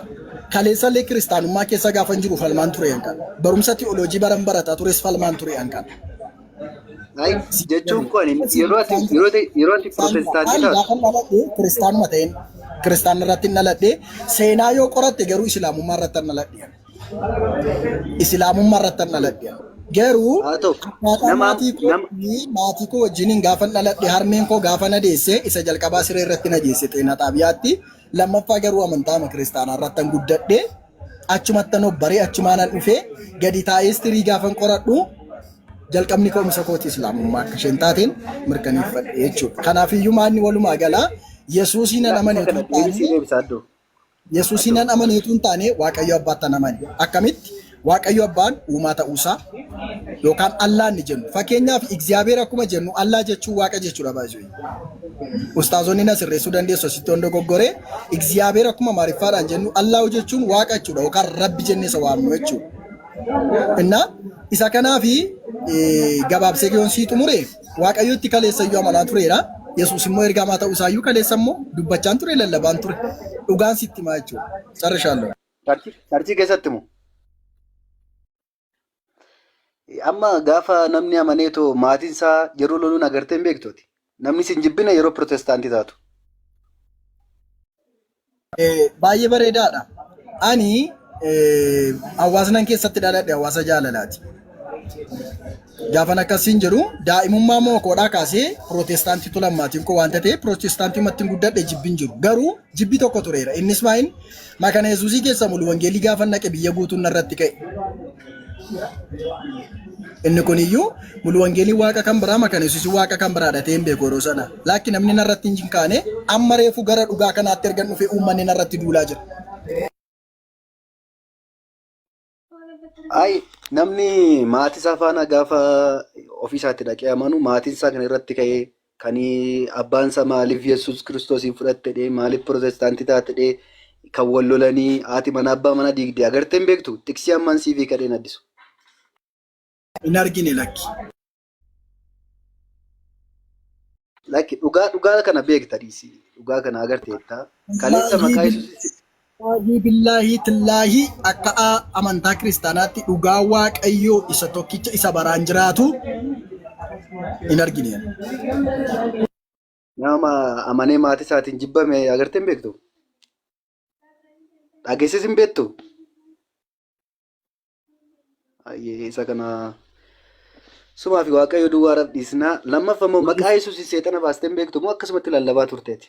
kaleessallee kiristaanummaa keessa gaafan jiru falmaan ture an kana. Barumsa ti'ooloojii baran barataa tures falmaan ture an kana. Ay, jechuun kun ani yeroo ati pirootestaantii Ani taatu gaafan dhaladhe kiristaanuma ta'een kiristaana irratti hin dhaladhe seenaa yoo qoratte garuu islaamummaa irratti hin dhaladhe. Islaamummaa irratti hin dhaladhe. Garuu haa ta'u akkaataa nama maatii koo nama fi maatii koo wajjiniin gaafan dhaladhe harmeen koo gaafa na deesse isa jalqabaa siree irratti na geesse xeenaa xaabiyaatti lammaffaa garuu amantaama kiristaanaa irratti guddadhe achumattan obbaree achumaanan dhufee gadi taa'ee istirii gaafan qoradhu jalqabni ka'umsa kooti islaamummaa akka isheen taateen mirkaneeffadhe jechuudha. Kanaafiyyuu maanni walumaa galaa Yesuusiin nan Isa amane utuu kana hin deebisii taane deebisa addoo. Yesuusiin nan amane utuu hin taane Waaqayyo Abbaatti nan amane. Akkamitti? Waaqayyo Abbaan uumaa ta'uusaa yookaan Allaa inni jennu. Fakkeenyaaf Igziyaabeer akkuma jennu Allaa jechuun Waaqa jechuudha baay'ee. Ustaazonni na sirreessuu dandeessu asitti yoon dogoggore. Igziyaabeer akkuma Amaariffaadhaan jennu Allaahu jechuun Waaqa jechuudha yookaan Rabbi jennee isa waamnu jechuudha. Innaa isa kanaafi gabaabsee yoon sii xumure Waaqayyotti kaleessa iyyuu amanaa tureera. Yesuus immoo ergamaa ta'uu isaa iyyuu kaleessa immoo dubbachaan ture lallabaan ture. Dhugaan sitti himaa jechuudha. Carrishaallo. Charchii keessatti moo? Amma gaafa namni amaneetoo maatiin isaa yeroo loluun agartee hin beektooti. Namni sin jibbina yeroo pirootestaantii taatu. Baay'ee bareedaadha. Ani hawaasnan keessatti dhaladhe hawaasa jaalalaati. Gaafan akkasiin jedhu daa'imummaa moo koodhaa kaasee pirootestaantii tulan maatiin koo waanta ta'eef pirootestaantii mattiin guddadhe jibbiin jiru. Garuu jibbi tokko tureera. Innis maayin makana Yesuusii keessa mulu wangeelii gaafa naqe biyya guutuun narratti ka'e. Inni kun iyyuu mulu wangeelii waaqa kan biraa makan Yesuus waaqa kan biraadha ta'ee hin beeku yeroo sana. Laakki namni narratti hin kaane amma reefu gara dhugaa kanaatti ergan dhufee uummanni narratti duulaa jira. Ay, namni maatii isaa faana gaafa ofii isaatti dhaqee amanu maatiin isaa kan irratti ka'ee kan abbaan isaa maaliif Yesuus Kiristoosiin fudhatte dhee maaliif pirootestaantii taate dhee kan wal lolanii haati mana abbaa mana diigdee agartee hin beektu tiksii ammaan siifii kadheen addisu. Hin argine lakki. Lakki dhugaa dhugaa kana beekta dhiisi dhugaa kana agarteetta kaleessa maqaa Yesuus Wallaahi billaahi tillaahi akka amantaa kiristaanaatti dhugaa waaqayyoo isa tokkicha isa baraan jiraatu hin argine. Nama amanee maatii isaatiin jibbame agartee hin beektu? Dhageessis hin beektu? Ayyee, isa kana sumaa fi waaqayyo duwwaadhaaf dhiisnaa. Lammaffaa immoo maqaa Yesuusiin seexana baastee hin beektu moo akkasumatti lallabaa turteeti?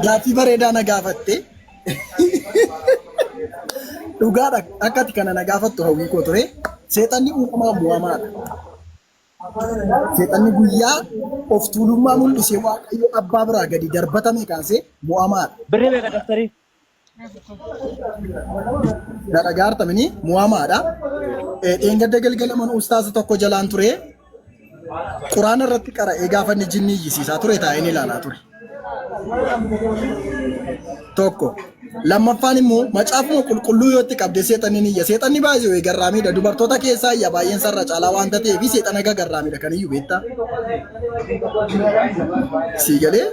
Gaaffii bareedaa na gaafatte. Dhugaadha akka ati kana na gaafattu hawwii koo ture. Seexanni uumamaan mo'amaadha. Seexanni guyyaa of tuulummaa mul'isee Waaqayyo abbaa biraa gadi darbatame kaasee mo'amaadha. Birrii meeqa daftarii? Na dhagaartamini mo'amaadha. Dheengadda galgala mana ustaasa tokko jalaan ture. Quraana irratti qara'ee gaafa inni jinnii iyyisiisaa ture taa'een ilaalaa ture. Tokko. Lammaffaan immoo macaafuma qulqulluu yoo itti qabde seexanni ni iyya. Seexanni baay'ee garraamiidha. Dubartoota keessaa iyya baay'een sarara caalaa waanta ta'eef seexana gagarraamiidha kan iyyuu beektaa. Sii galee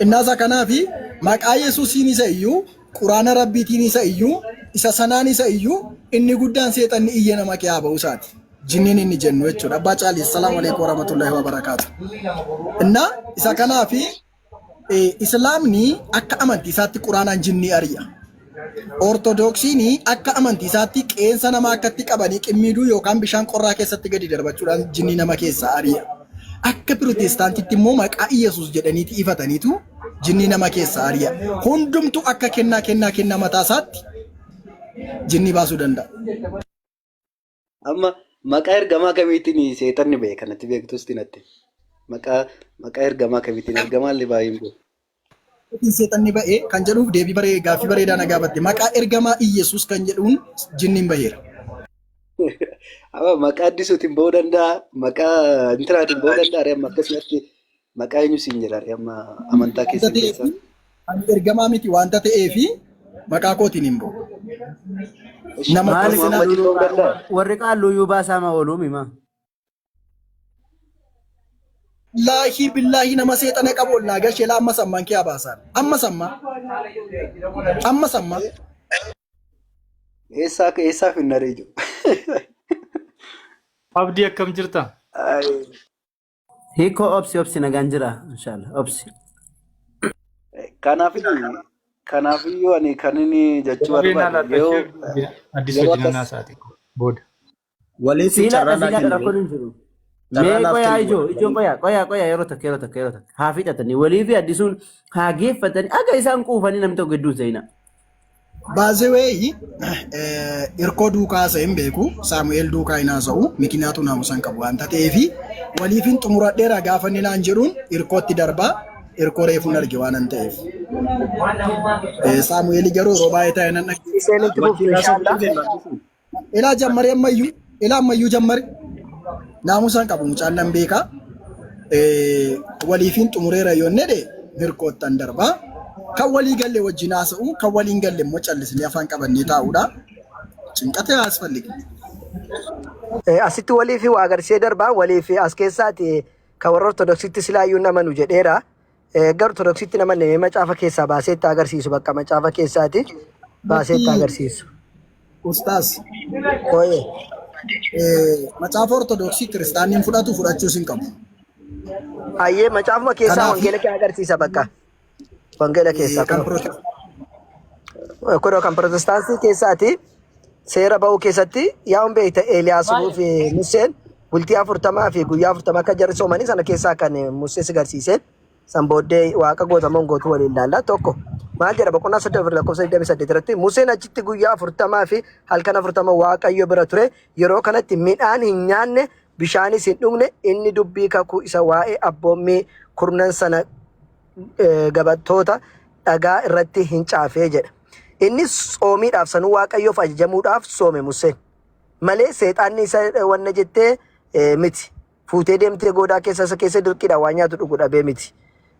innaasa kanaafi maqaa Yesuusiin isa iyyuu quraana rabbiitiin isa iyyuu isa sanaan isa iyyuu inni guddaan seexanni iyya nama kee haa ba'uu isaati. Jinniin inni jennu jechuudha. Abbaa Caalii assalaamu alaikum warahmatullahi wabarakaatu. Innaa isa kanaafi Islaamni akka amantii isaatti quraanaan jinnii ari'a. Ortodoksiin akka amantii isaatti qeensa namaa akkatti qabanii qimmiiduu yookaan bishaan qorraa keessatti gadi darbachuudhaan jinnii nama keessaa ari'a. Akka pirootestaantitti immoo maqaa Iyyasuus jedhaniiti ifataniitu jinnii nama keessaa ari'a. Hundumtuu akka kennaa kennaa kennaa mataa isaatti jinnii baasuu danda'a. Amma maqaa ergamaa kamiitiin seexanni ba'e kanatti beektus natti. Maqaa ergamaa kamiitiin ergamaa illee baay'ee hin beeku. Seexanni ba'e kan jedhuuf deebii baree gaaffii bareedaa na gaafatte. Maqaa ergamaa Iyyasuus kan jedhuun jinniin baheera. Amma maqaa addisuutiin ba'uu danda'a, maqaa intinaatiin ba'uu danda'a, amma akkasumatti maqaa eenyu siin jedha amma amantaa keessan keessaa. Ani ergamaa miti waanta ta'eefi maqaa kootiin hin ba'u. Nama Maali personal qaalluun warri qaalluuyyuu baasaa ma ooluu mima. Laahii billaahii nama seexana qabu ol naa gashee laa amma sammaan kee abaasaan. Amma sammaa. Amma sammaa. Eessaa eessaa finnaree jiru. Abdii akkam jirta? Hiikoo obsi obsi nagaan jira inshallah obsi. Kanaafiyyuu ani kan inni jechuu Gabaabeen barbaade haala yeroo addis yeroo wajjin akkas haasaati booda. Waliin si Siilaadha carraa naa siilaadha kennu. rakkoon hin jiru. Carraa Mee naaf qoyaa kennu. ijoo ijoo qoyaa qoyaa qoyaa yeroo takka yeroo takka yeroo takka haa fixatanii walii fi addisuun haa geeffatanii aga isaan quufanii namni tokko gidduu seenaa. Baazewee irkoo duukaa haasa'e hin beeku. Saamu'eel duukaa hin haasa'u. Mikinaatu naamusa hin qabu waanta ta'eefi waliifin xumuradheera gaafa inni naan jedhuun irkootti darbaa irkoo reefuun arge waan hin ta'eef. Saamu'eel garuu yeroo baay'ee taa'ee nan dhaggeeffata. Isheen itti fuftu Wajjin haasa'uuf inshallah. dhufeen addisuu. Ilaa jammari ammayyuu ilaa ammayyuu jammari naamusa hin qabu mucaan nan beeka. Waliifin xumureera yoon jedhe hirkoottan darbaa. Kan walii galle wajjin haasa'u, kan waliin galle immoo callisnee afaan qabannee taa'uudha. Cinqate haasfalli. Asitti walii fi waa agarsiisee darbaa walii fi as keessaati kan warra ortodoksitti silaayyuu namanu jedheera. Gara ortodoksitti namanne macaafa keessaa baasee itti agarsiisu bakka macaafa keessaati baasee itti agarsiisu. Ustaas, Ooyee. macaafa ortodoksii kiristaanni hin fudhatu fudhachuus hin qabu. Ayyee macaafuma keessaa Kanaaf wangeela kee agarsiisa bakka. Wangeela keessaa kan kunoo. pirotestaantii Kunoo kan protestaantii keessaati seera ba'uu keessatti yaa'uun beekta Eeliyaas fi Museen bultii 40 fi guyyaa 40 akka jarri soomanii sana keessaa kan Musee si garsiise. San booddee waaqa gootamoon gootuu waliin ilaalla. Tokko maal jedha boqonnaa 34 lakkoofsa 28 irratti Museen achitti guyyaa 40 fi halkan 40 Waaqayyo bira ture. Yeroo kanatti midhaan hin nyaanne bishaanis hin dhugne inni dubbii kakuu isa waa'ee abboommii kurnan sana gabattoota dhagaa irratti hin caafee jedha. Inni tsoomiidhaaf sanuu Waaqayyoof ajajamuudhaaf soome Museen. Malee seexaanni isa wanna jettee miti. Fuutee deemtee goodaa keessa isa keessa dirqiidhaan waan nyaatu dhugu dhabee miti.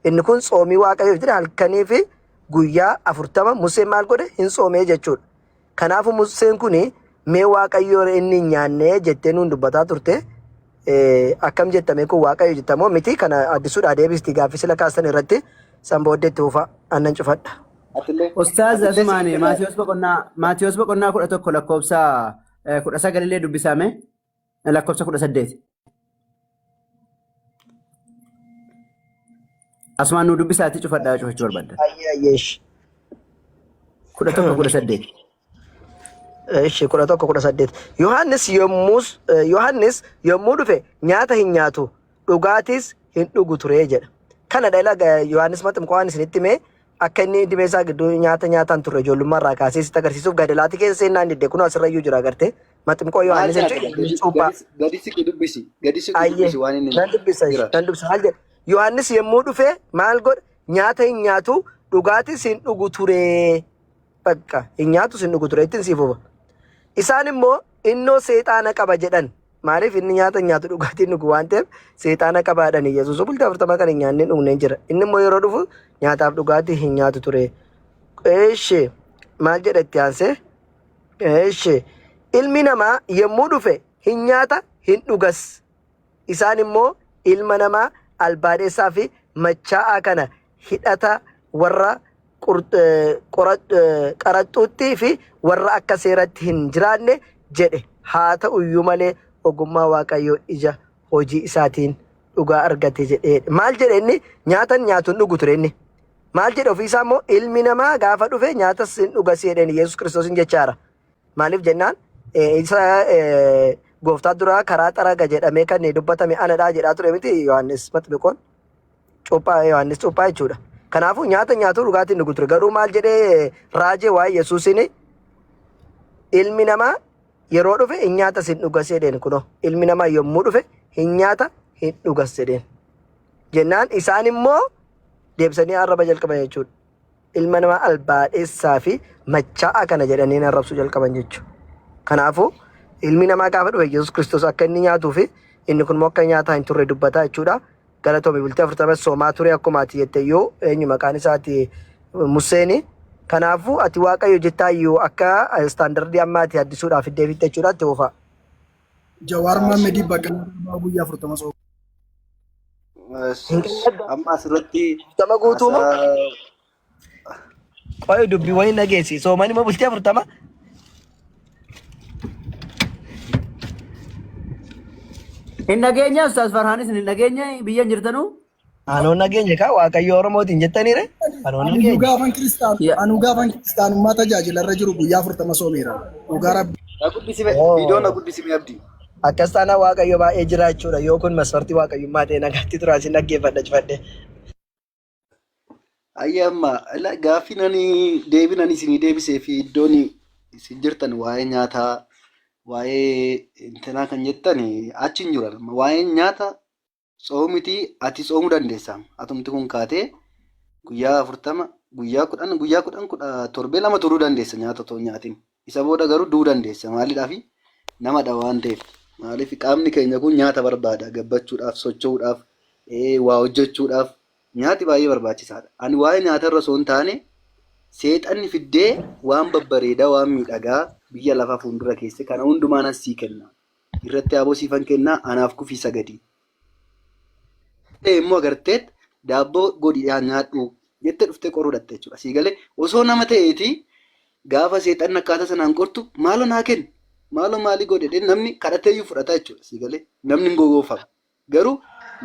Inni kun tsoomii Waaqayyoof jedhe halkanii fi guyyaa 40 Museen maal godhe hin tsoomee jechuudha. Kanaafuu Museen kun mee Waaqayyoo inni hin nyaannee jettee nuun dubbataa turte. Akkam jettamee kun Waaqayyo jettamoo miti kana addisuudhaa deebisti gaaffii sila kaastan irratti san booddee itti fufaa annan cufadha. Atillee Ustaaz atillee Asumaani sitti Maatiyos boqonnaa Maatiyos boqonnaa 11 lakkoofsa 19 illee dubbisame lakkoofsa 18. Asumaan nu dubbisaatti cufadhaa cufachuu barbaadda. Ayyee ayyee ishi. 11 18. Ishi 11 18. Yohaannis yommus Yohaannis yommuu dhufe nyaata hin nyaatu dhugaatiis hin dhugu ture jedha. Kana dha ila Yohaannis Maximqoo waan isinitti hime akka inni dhibee isaa gidduu nyaata nyaataan turre ijoollummaa irraa kaasee sitti agarsiisuuf gadalaati keessa seennaan didde kunoo asirra iyyuu jira agartee. Maximqoo Maal Yohaannis nyaata? jechuun Gadi cuuphaa. gadi gadi siqi dubbisi. Gadi siqi Ayyee dubbisi waan inni nan dubbisa jira. nan dubbisa maal jedha Yohaannis yommuu dhufe maal godhe nyaata hin nyaatu dhugaatis hin dhugu ture bakka hin nyaatus hin dhugu ture ittiin siif fufa. Isaan immoo innoo seexaana qaba jedhan maaliif inni nyaata hin nyaatu dhugaatii hin dhugu waan ta'eef seexaana qaba jedhan Yesuus bultii 40 kan hin nyaanne hin dhugne hin jira inni immoo yeroo dhufu nyaataaf dhugaatii hin nyaatu ture. Eeshi maal jedha itti aansee Eeshi. Ilmi namaa yommuu dhufe hin nyaata hin dhugas. Isaan immoo ilma namaa albaadhessaa fi machaa'aa kana hidhata warra qaraxxuutti fi warra akka seeratti hin jiraanne jedhe. Haa ta'u iyyuu malee ogummaa Waaqayyoo ija hojii isaatiin dhugaa argate jedhee. Maal jedhe inni? Nyaatan nyaatu hin dhugu ture inni. Maal jedhe ofii isaa immoo ilmi namaa gaafa dhufe nyaatas hin dhugas jedheen Yesuus Kiristoosiin jechaara. Maaliif jennaan isa gooftaa duraa karaa xaraga jedhamee kan dubbatame anadhaa jedhaa ture miti Yohaannis Maxmiqoon cuuphaa Yohaannis cuuphaa jechuudha. Kanaafuu nyaata nyaatu dhugaatii hin dhugu ture. Garuu maal jedhee raajee waa'ee Yesuusiin ilmi namaa yeroo dhufe hin nyaatas hin dhugas jedheen kunoo ilmi namaa yommuu dhufe hin nyaata hin dhugas jedheen. Jennaan isaan immoo deebisanii arraba jalqaban jechuudha. Ilma namaa albaadhessaa fi machaa'aa kana jedhanii arrabsuu jalqaban jechuudha. Kanaafuu ilmi namaa gaafa dhufe Yesuus Kiristoos akka inni nyaatuu fi inni kun immoo akka nyaataa hin turre dubbataa jechuudha. Galatoomi bultii 40 soomaa ture akkuma ati jette iyyuu eenyu maqaan isaati Museeni. Kanaafuu ati Waaqayyo jettaa iyyuu akka istaandardii ammaa ati addisuudhaaf fiddee fitte jechuudha itti fufaa. Jawaar Mohaammed Baqqalaa Garbaa guyyaa 40 sooma. Hin qabadda. Amma asirratti 40 guutuu moo? haasaa Qoy dubbii wayii dhageessi. Soomani moo bultii 40? Hin dhageenye Ustaaz Farhaanis hin dhageenye biyya hin jirtanuu? Anoon nageenya kaa Waaqayyo Oromootiin jettaniire? Anoon Anuu nageenya. gaafan kiristaan Ya. anuu gaafan kiristaanummaa tajaajila irra jiru guyyaa 40 soomeera. Dhugaa rabbi. na guddisime viidiyoo na guddisime abdii. Akkas taanaan Waaqayyo baay'ee jira jechuudha. Yoo kun masfartii Waaqayyummaa ta'e nagaatti turaa isin dhaggeeffadha cufadhe. Ayya amma ila gaaffiin ani deebiin ani isinii deebisee fi iddoon isin jirtan waa'ee nyaataa waa'ee intinaa kan jettan achi hin jiran. Waa'een nyaata Tsoomiti ati tsoomuu dandeessa. Atumti kun kaatee guyyaa 40 guyyaa 10 guyyaa 10 kudha torbee lama turuu dandeessa nyaata otoo hin nyaatin. Isa booda garuu du'uu dandeessa. Maaliidhaaf namadha waan ta'eef. Maaliif qaamni keenya kun nyaata barbaada gabbachuudhaaf, socho'uudhaaf, waa hojjechuudhaaf nyaati baay'ee barbaachisaadha. Ani waa'ee nyaata irra osoo hin taane seexanni fiddee waan babbareedaa waan miidhagaa biyya lafaa fuuldura keesse kana hundumaan as sii kenna. irratti aboo siifan kennaa anaaf kufii sagadi. Ta'e immoo agarteet daabboo godhi yaa nyaadhu jettee dhuftee qoruu dhatte jechuudha. Sii galee osoo nama ta'eeti gaafa seexanni akkaataa sanaan qortu maaloo naa kenni maaloo maalii godhe jedhee namni kadhatee iyyuu fudhata jechuudha. Sii galee namni hin gowwoomfama. Garuu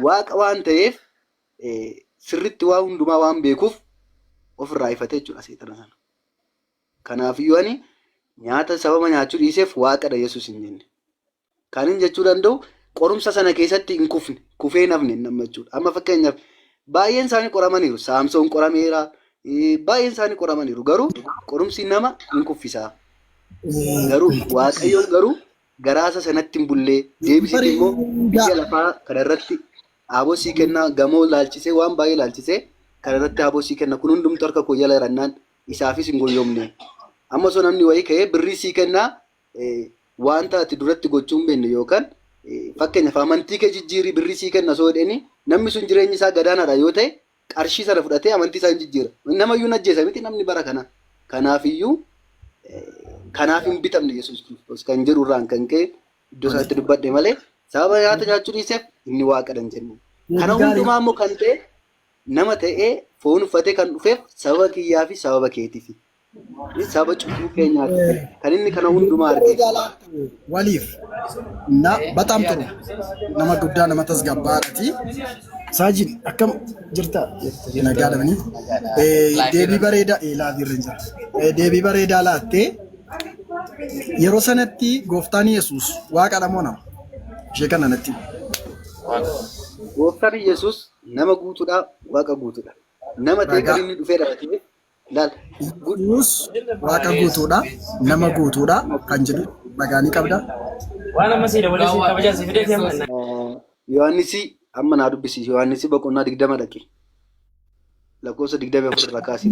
waaqa waan ta'eef sirriitti waa hundumaa waan beekuuf ofirraa ifate jechuudha seexana sana. Kanaafiyyuu ani nyaata sababa nyaachuu dhiiseef waaqadha Yesuus hin jenne. Kanin jechuu danda'u qorumsa sana keessatti hin kufne, kufee hin hafne nama jechuudha. Amma fakkeenyaaf Baay'een isaanii qoramaniiru. Saamsoon qorameera. Baay'een isaanii qoramaniiru. Garuu qorumsi nama hin kuffisa. Garuu Waaqayyoon garuu garaasa sanatti hin bullee deebisee immoo biyya lafaa kanarratti aboo sii kenna, gamoo laalchisee, waan baay'ee laalchisee kanarratti aboo sii kenna, kun hundumtu harka koo jala jirannaan isaafis hin goyyomne. Amma osoo namni wayii ka'ee birrii sii kennaa, wanta ati duratti gochuu hin beekne yookaan fakkeenyaaf amantii kee jijjiirii birrii sii kenna osoo jedhanii, namni sun jireenyi isaa gadaanaadha yoo ta'e qarshii sana fudhatee amantii isaa hin jijjiira. Namayyuu hin ajjeesa miti namni bara kana. Kanaafiyyuu kanaaf hin bitamne Yesuus Kiristoos kan jedhu irraan kan ka'e iddoo sanatti dubbadhe malee sababa nyaata nyaachuu dhiiseef inni waaqadha hin jenne. Kana hundumaa immoo kan ta'e nama ta'ee foon uffatee kan dhufeef sababa kiyyaa fi sababa keetiifi. Sababa cubbuu keenyaati kan inni kana hundumaa arge. Waliif na በጣም ጥሩ nama guddaa, nama tasgabbaadhaati. Saajin, akkam jirta? Nagaa dhabanii. Deebii bareedaa laafii irra jira. Deebii bareedaa laattee, yeroo sanatti gooftaan Yesuus waaqadha moo nama? Ishee kana natti. Gooftaan Yesuus nama guutuudha, waaqa guutuudha. Nama ta'e kan inni dhufee dhalatee laal. Yesuus waaqa guutuudha, nama guutuudha kan jedhu ragaa ni qabda. Waan amma sii dabalee sii kabajaa sii fidee deeman. Yohaannisi amma naa dubbisi. Yohaannisi boqonnaa 20 dhaqi. Lakkoofsa 24 irraa kaasi.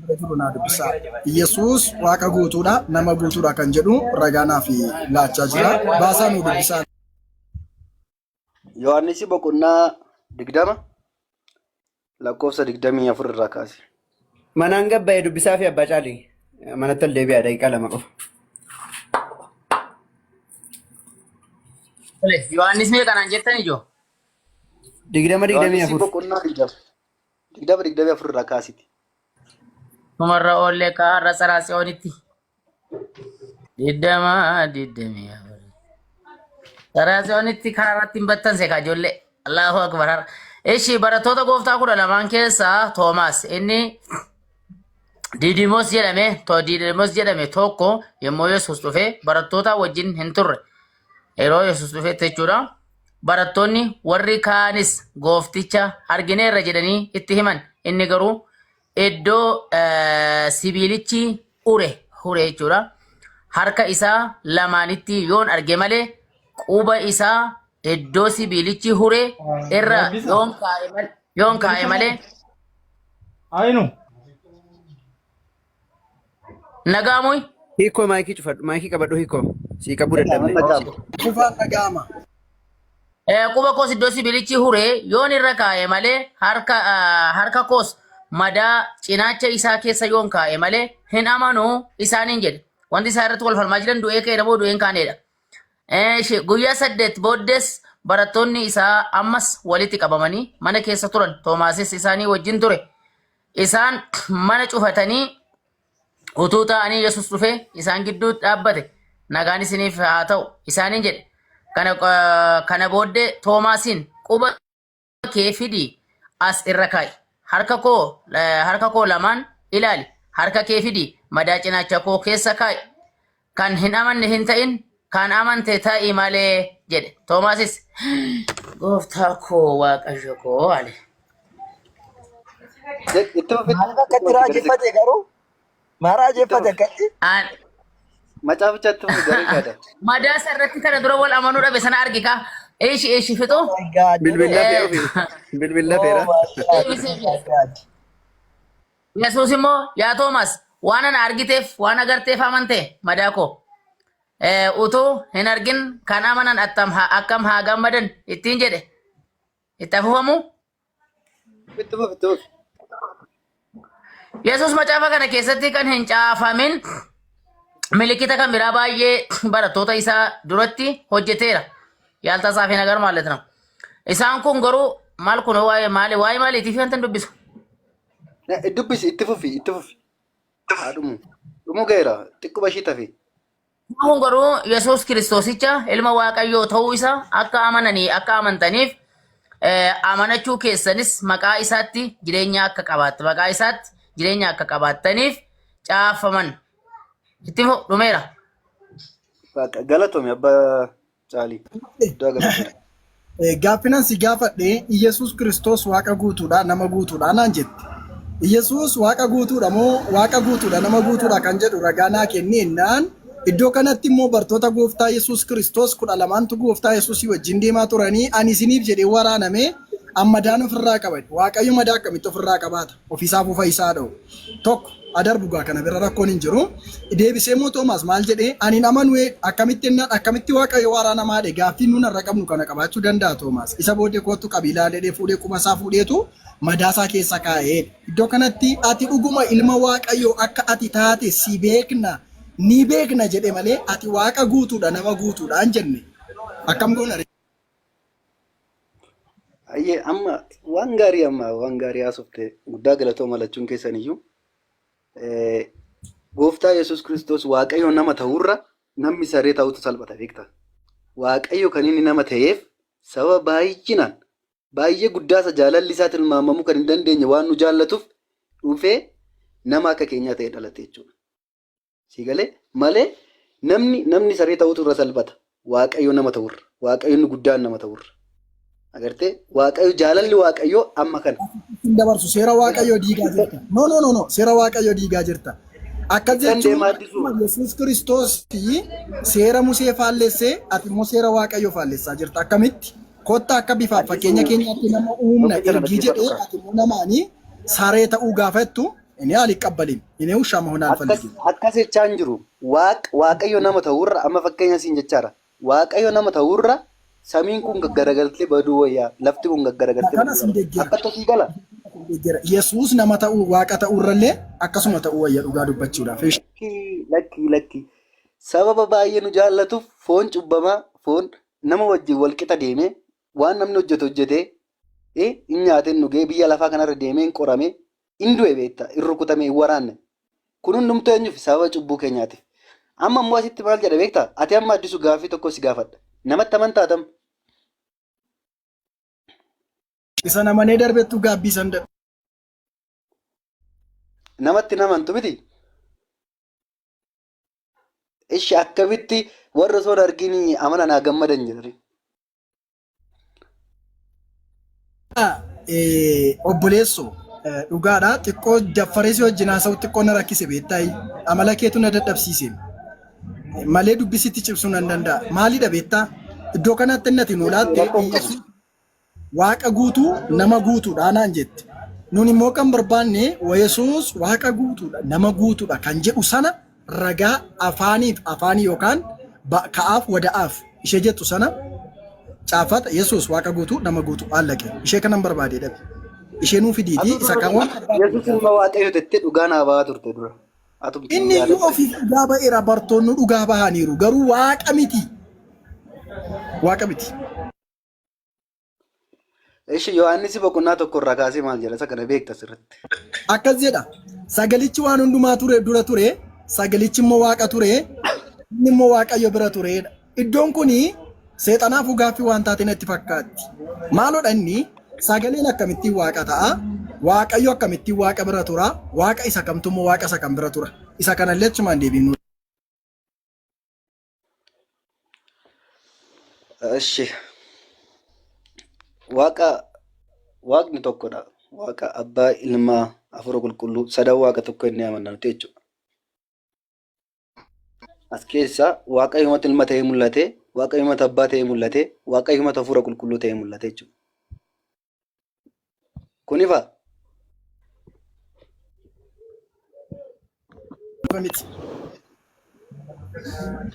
Jiru naa dubbisaa. Yesuus waaqa guutuudha, nama guutuudha kan jedhu ragaa naaf laachaa jira. Baasaa nuu dubbisaa. Yohaannisi boqonnaa 20 lakkoofsa 24 irraa kaasi. Manaan gabbaa'e dubbisaa fi abbaa caalii. Manatti ol deebi'aa, daqiiqaa 2 qofa. Yohaannis mee kanaan jettan ijoo? 20 digdamii Yohaannisi afur. boqonnaa 20 20 24 irraa kaasiti. Tumarra oollee kaa har'a saraa Tsiyoonitti. 20 24. Saraa Tsiyoonitti karaa irratti hin battanse kaa ijoollee. Allahu akbar har'a. Ishi, barattoota gooftaa 12n keessaa Toomaas inni Didimoos jedhame, Didimoos jedhame tokko yommuu Yesuus dhufe barattoota wajjin hin turre. Yeroo Yesuus dhufetti jechuudha. Barattoonni warri kaanis goofticha argineerra jedhanii itti himan. Inni garuu iddoo sibiilichi ure hure jechuudha. Harka isaa lamaanitti yoon arge malee, quba isaa iddoo sibiilichi hure irra yoon kaa'e malee Ayinu. Nagaamuy. Hiikoo, maayikii cufadhu. Maayikii qabadhu, hiikoo. Sii qabuu dadhabne. Kufaan dhaga'ama. Quba koos iddoo sibiilichi hure yoon irra kaa'e malee, harka koos madaa cinaacha isaa keessa yoon kaa'e malee hin amanuu isaaniin jedhe. Wanti isaa irratti wal falmaa jiran du'ee ka'e moo du'ee hin kaanedha. Guyyaa 8 booddees barattoonni isaa ammas walitti qabamanii mana keessa turan. Toomaasis isaanii wajjin ture. Isaan mana cufatanii utuu taa'anii Yesus dhufee isaan gidduu dhaabbate. "Nagaan isiniif haa ta'u" isaaniin jedhe. Kana booddee Toomaasiin, "Quba kee fidii as irra kaa'i. Harka koo lamaan ilaali. Harka kee fidii madaa cinaacha koo keessa kaa'i. Kan hin amanne hin ta'in, kan amante ta'i malee" jedhe. Toomaasis, "Gooftaa koo, Waaqayyo koo" ale. Itti fufi. Maaliif akkatti raajeffate garuu? Maa raajeffate akkatti? Macaaficha itti fufi garee gaada. Madaa isa irratti kana dura wal amanuu dhabe sana argi kaa. Eeshi eeshi fixu. Bilbilla fe'ee ofii. Bilbilla fe'eera. Yesuus immoo, "Yaa Toomaas, waan ana argiteef, waan agarteef amante? Madaa koo utuu hin argin kan amanan attam akkam haa gammadan" ittiin jedhe. Itti afuufamu. Itti fufi, itti fufi. Yesuus macaafa kana keessatti kan hin caafamin milikita kan biraa baay'ee barattoota isaa duratti hojjeteera. Yaaltaa fi nagar ማለት ነው። Isaan kun garuu maal kun waa'ee maali, waa'ee maaliitiif wanta hin dubbisu? Dubbisi, itti fufi, itti fufi. Haa dhumu. Dhumuu ga'eera. Xiqquma ishii tafe. Kun garuu Yesuus Kiristoosicha ilma Waaqayyoo ta'uu isaa akka amananii akka amantaniif, amanachuu keessanis maqaa isaatti jireenya akka qabaattu maqaa isaatti jireenya akka qabaattaniif caafaman. Itti dhumeera. Galatoomi, abbaa caalii. Iddoo galatoomi. Gaaffinan si gaafadhe Iyyasuus Kiristoos Waaqa guutuudha nama guutuudha naan jette. Iyyasuus Waaqa guutuudha moo Waaqa guutuudha nama guutuudha kan jedhu ragaa naa kenni jennaan iddoo kanatti immoo bartoota gooftaa Yesuus Kiristoos 12ntu gooftaa Yesuusii wajjin deemaa turanii ani isiniif jedhee waraaname an madaan ofirraa qaba. Waaqayyo madaa akkamitti ofirraa qabaata? Ofiisaafuu fayyisaa dha'u. Tokko adarbu gaa kana bira rakkoon hin jiru. Deebisee immoo Toomaas maal jedhee ani hin amanu akkamitti jennaan akkamitti Waaqayyo waraanamaa jedhe gaaffii nuun har'a qabnu kana qabaachuu danda'a Toomaas. Isa booddee koottu qabi ilaalee fuudhee quba isaa fuudheetu madaasaa keessa kaa'ee. Iddoo kanatti ati dhuguma ilma Waaqayyoo akka ati taate si beekna ni beekna jedhe malee ati Waaqa guutuudha nama guutuudha hin jenne. Akkam goona ree? Ayyee amma waan gaarii amma waan gaarii haasofte guddaa galatooma lachuun keessan iyyuu. Gooftaa Yesuus Kiristoos Waaqayyo nama ta'urra namni saree ta'utu salphata beekta. Waaqayyo kan inni nama ta'eef sababa baay'inaan baay'ee guddaasa jaalalli isaa tilmaamamuu kan hin dandeenye waan nu jaallatuuf dhufee nama akka keenyaa ta'ee dhalate jechuudha. Sii galee malee namni namni saree ta'utu irra salphata. Waaqayyo nama ta'urra. Waaqayyo inni guddaan nama ta'urra. Agartee Waaqayyo jaalalli Waaqayyoo amma kana. Hin dabarsu seera Waaqayyoo diigaa jirta. No no no no seera Waaqayyoo diigaa jirta. Akkas Kan jechuun deemaa addisuu. akkuma Yesuus Kiristoos seera Musee faallessee ati immoo seera Waaqayyoo faallessaa jirta. Akkamitti? Kottaa akka bifaaf fakkeenya Addisuu keenyaatti nama uumna tokkicha na ergii dhaggeeffadhu jedhee kaa. ati immoo namaanii saree ta'uu gaafattu Inni alikabbalim. Inni ushaa mahon Akkas alfalligim. akkas jechaa hin jiru. Waaq Waaqayyo nama ta'urra amma fakkeenya siin jechaara. Waaqayyo nama ta'urra samiin kun gaggaragaltee baduu wayyaa lafti kun gaggaragaltee Kana baduu sin wayyaa. deggera. Akka tosii gala. Sin deggera. Yesuus nama ta'uu waaqa ta'uurrallee akkasuma ta'uu wayya dhugaa dubbachuudhaaf. Ish. Lakkii lakkii lakkii. Sababa baay'ee nu jaallatuuf foon cubbamaa foon nama wajjin wal qixa deemee waan namni hojjetu hojjetee hin nyaatee hin dhugee biyya lafaa kanarra deemee hin qoramee In du'e beekta, in rukutame, in waraanne. Kun hundumtuu eenyuuf? Sababa cubbuu keenyaatiif. Amma immoo asitti maal jedha beektaa? Ati amma Addisu gaaffii tokko si gaafadha. Namatti amantaa atam? Isa namanee darbettu gaabbii san dadha. Namatti hin amantu miti? Ishi akkamitti warra osoo hin argin amana naa gammadan jedhani. Obboleesso dhugaadha xiqqoo daffaree si wajjin haasa'u xiqqoo na rakkise beektaayi amala keetu na dadhabsiise malee dubbisitti cibsuu nan danda'a maalidha beektaa iddoo kanatti innati nu laatte waaqa guutuu nama guutuudha naan jette nun immoo kan barbaanne Yesuus waaqa guutuudha nama guutuudha kan jedhu sana ragaa afaaniif afaanii yookaan ka'aaf wada'aaf ishee jettu sana caafata Yesuus waaqa guutuu nama guutuu allaqe ishee kanan barbaadee dhabe ishee nuu fidiitii Atu isa dura kan waan Yesuus ilma Waaqayyo jettee dhugaa naa ba'aa turte dura. Atumti Inni iyyuu yaadatta. ofiif dhugaa ba'eera bartoonni dhugaa bahaniiru garuu waaqa miti waaqa miti. Ishi Yohaannisi boqonnaa tokko irraa kaasee maal jedha isa kana beekta sirriitti. Akkas jedha. Sagalichi waan hundumaa ture dura ture, sagalichi immoo waaqa ture, inni immoo waaqayyo bira turedha. Iddoon kun seexanaafuu gaaffii waan taate natti fakkaatti. Maalodha inni sagaleen akkamittiin waaqa ta'a? Waaqayyo akkamittiin waaqa bira tura? Waaqa isa kamtu immoo waaqa isa kam bira tura? Isa kanallee achumaan deebiin. Ishi waaqa waaqni tokkodha. Waaqa abbaa ilmaa hafuura qulqulluu sadan waaqa tokko inni amanna nuti jechuudha. As keessa waaqayyumatu ilma ta'ee mul'ate, waaqayyumatu abbaa ta'ee mul'ate, waaqayyumatu hafuura qulqulluu ta'ee mul'ate jechuudha. Kun ifa. Ifa miti.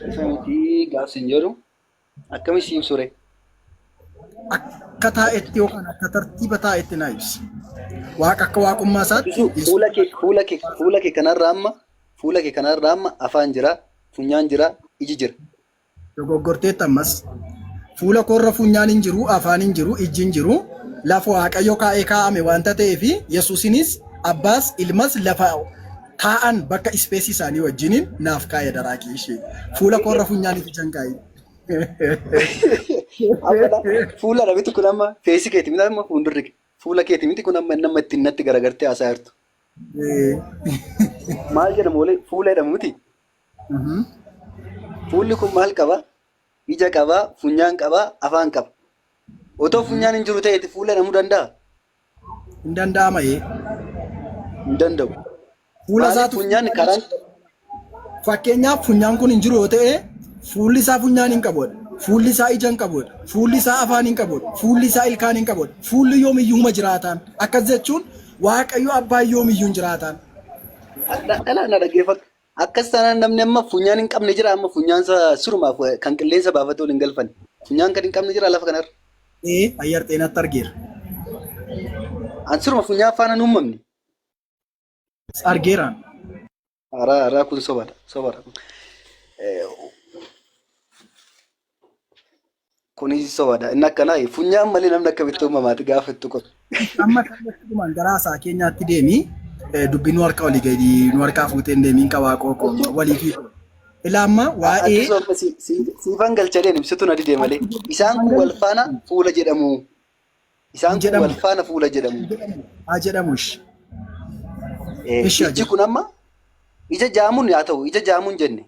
Ifa miti gaaf sin jedhu akkami si ibsu ree? Akka taa'etti yookaan akka tartiiba taa'etti naa ibsi. Waaqa akka waaqummaa isaatti Isu fuula kee fuula kee fuula kee kanarra amma fuula kee kanarra amma afaan jira, funyaan jira, iji jira. Dogoggorteetta ammas. Fuula koorra funyaan hin jiru, afaan hin jiru, ijji hin jiru. Lafa Waaqayyo kaa'ee kaa'ame waanta ta'eef Yesuusinis Abbaas Ilmas lafa taa'an bakka ispeesii isaanii wajjiniin naaf kaa'e daraaqii ishee. Fuula koorra funyaan ija hin kaa'in. Amma fuula dha miti kun amma feesii keeti miti amma fuuldurri kee. Fuula keeti miti kun amma nama ittiin natti garagartee haasaa jirtu. Maal jedhamu wali fuula jedhamu miti. Fuulli kun maal qaba? Ija qaba, funyaan qaba, afaan qaba. Otoo funyaan hin jiru ta'eeti fuula jedhamuu danda'a? Hin danda'ama ee. Hin danda'u. Fuula Maaliif isaatu funyaan karaan Fakkeenyaaf funyaan kun hin jiru yoo ta'e fuulli isaa funyaan hin qabu. Fuulli isaa ija hin qabu. Fuulli isaa afaan hin qabu. Fuulli isaa ilkaan hin qabu. Fuulli yoomiyyuu huma jiraataan. Akkas jechuun Waaqayyo abbaan yoomiyyuu hin jiraataan. Dhala na dhaggeeffadhu. Akkas taanaan namni amma funyaan hin qabne jira amma funyaan isaa sirumaaf kan qilleensa baafatee ol hin galfanne. Funyaan kan hin qabne jira lafa kanarra. Ee ayyar xeenatti argeera. An siruma funyaan faana hin uumamne. Argeeraan. Haaraa haaraa kun sobadha sobadha. Kunis sobadha. Inni akkanaa funyaan malee namni akkamitti uumamaati gaafa itti qotu. Amma kallattiidhumaan gara haasaa keenyaatti deemi. Dubbii nu harka olii gadi nu harkaa fuutee hin deemiin qabaa qoqoo walii fi Ilaa amma waa'ee Addisuu amma siifan galchadeen ibsitu na dide malee. Isaan kun wal faana fuula jedhamu. Isaan kun jedhamu. wal faana fuula jedhamu. Haa jedhamu ishi. Ishi haa Ijji kun amma ija jaamuun haa ta'u ija jaamuun jenne.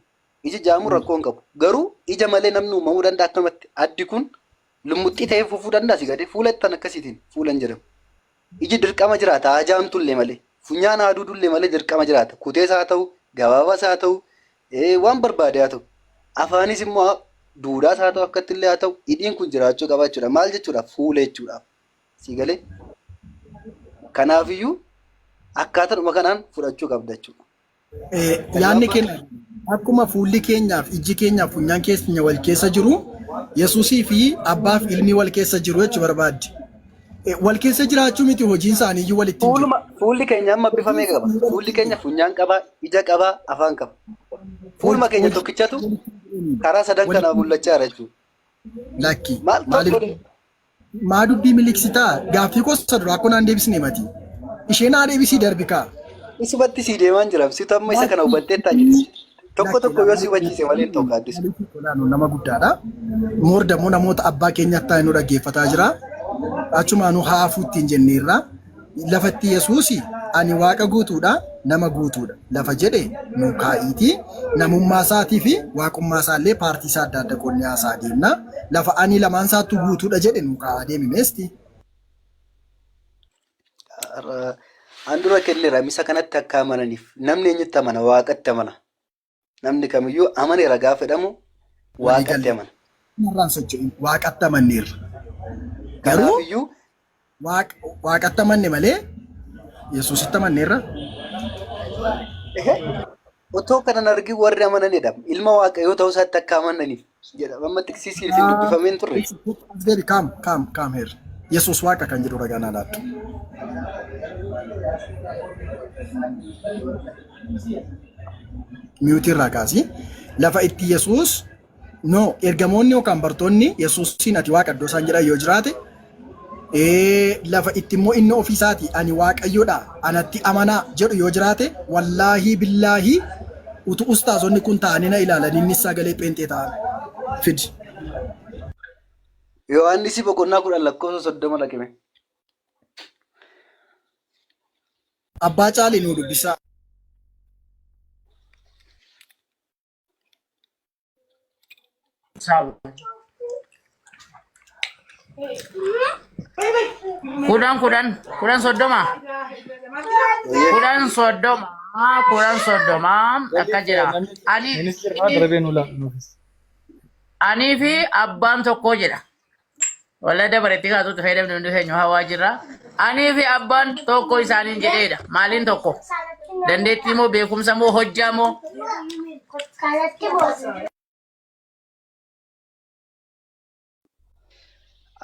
Ija jaamuun rakkoo hin qabu. Garuu ija malee namni uumamuu danda'a akkamatti addi kun lummuxxii ta'ee fufuu danda'a si gadi fuula ittaan akkasiitiin fuula hin jedhamu. Iji dirqama jiraata haa jaamtullee malee. Funyaan haa duudullee malee dirqama jiraata. Kutees haa ta'u, gabaabaas haa ta'u, waan barbaade haa ta'u. Afaanis immoo duudaas haa ta'u akkatti illee haa ta'u hidhiin kun jiraachuu qaba jechuudha. Maal jechuudha? Fuula jechuudha. Sii galee? Kanaafiyyuu akkaataadhuma kanaan fudhachuu qabda jechuudha. Yaadni keenya akkuma fuulli keenyaaf ijji keenyaaf funyaan keenya wal keessa jiru Yesuusii fi abbaaf ilmi wal keessa jiru jechuu barbaaddi. Wal keessa jiraachuu miti hojiin isaanii iyyuu walitti hin jiru. Fuuluma fuulli keenya amma bifa meeqa qaba? Fuulli keenya funyaan qaba, ija qaba, afaan qaba. Fuuluma keenya tokkichatu karaa sadan kanaa mul'achaa jira jechuudha. Lakki. Maal Maaliif tokko maa dubbii miliqsitaa? Gaaffii koo isa duraa akkoo naan deebisne mati. Isheen haa deebisii darbi kaa. Isumatti sii deemaan jira. Situ amma isa kana hubatteettaa jirti. Tokko tokko yoo si hubachiise malee hin ta'u gaaddisu. Olaanoo nama guddaadha. Moor dammoo namoota abbaa keenyatti taa'ee nu dhaggeeffataa jira. Achumaanuu haa hafuu ittiin jenneerra. Lafatti Yesuusi ani waaqa guutuudha nama guutuudha lafa jedhe nu kaa'iitii namummaa isaatii fi waaqummaa isaallee paartii isaa adda adda qoonnee haasaa deemna. Lafa ani lamaan isaattuu guutuudha jedhe nu kaa'aa deemi meesti. An dura kenneera misa kanatti akka amananiif namni eenyutti amana waaqatti amana. Namni kamiyyuu amaneera gaafa jedhamu waaqatti amana. Narraan socho'in waaqatti amanneerra. Garuu Kanaafiyyuu waaqatti amanne malee Yesuusitti amanneerra. Otoo kana hin argin warri amananidha. Ilma Waaqayyoo ta'uu isaatti akka amananiif jedha. Amma xiqsii siif hin dubbifameen turre. As deebi kaam kaam kaam heer. Yesuus waaqa kan jedhu ragaa naa laattu. Miyuutii irraa kaasi. Lafa itti Yesuus no ergamoonni yookaan bartoonni Yesuusiin ati waaqa iddoo isaan jedhan yoo jiraate lafa itti immoo inni ofii isaatii ani waaqayyoodha anatti amanaa jedhu yoo jiraate wallaahii billaahii utuu ustaazonni kun ta'anii na ilaalan innis sagalee pheenxee ta'an fidi. Yohaannisi boqonnaa 10 lakkoofsa 30 dhaqime. Abbaa Caalii nuu dubbisaa. 10 10 10 30 10 30 10 30 akka jira. Ani Ministeerri darbee nu laatu. Anii fi abbaan tokko jedha. Walla dabaretti kaasuutti fayyadamne hundi keenya hawaa jirra. Anii fi abbaan tokko isaaniin jedheedha. Maaliin tokko? Dandeettii moo beekumsa moo hojjaa moo?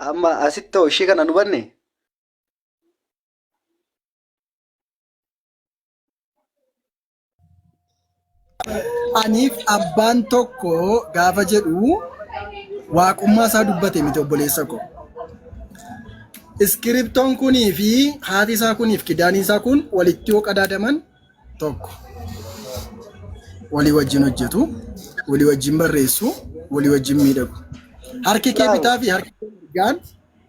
Amma asitti hoo ishee kana nu banne? Aniif abbaan tokko gaafa jedhu waaqummaa isaa dubbate miti obboleessa koo. Iskiriptoon kunii fi haati isaa kuniif kidaaniin isaa kun walitti yoo qadaadaman tokko. Walii wajjin hojjetu, walii wajjin barreessu, walii wajjin miidhagu. Harki kee bitaa fi harki kee mirgaan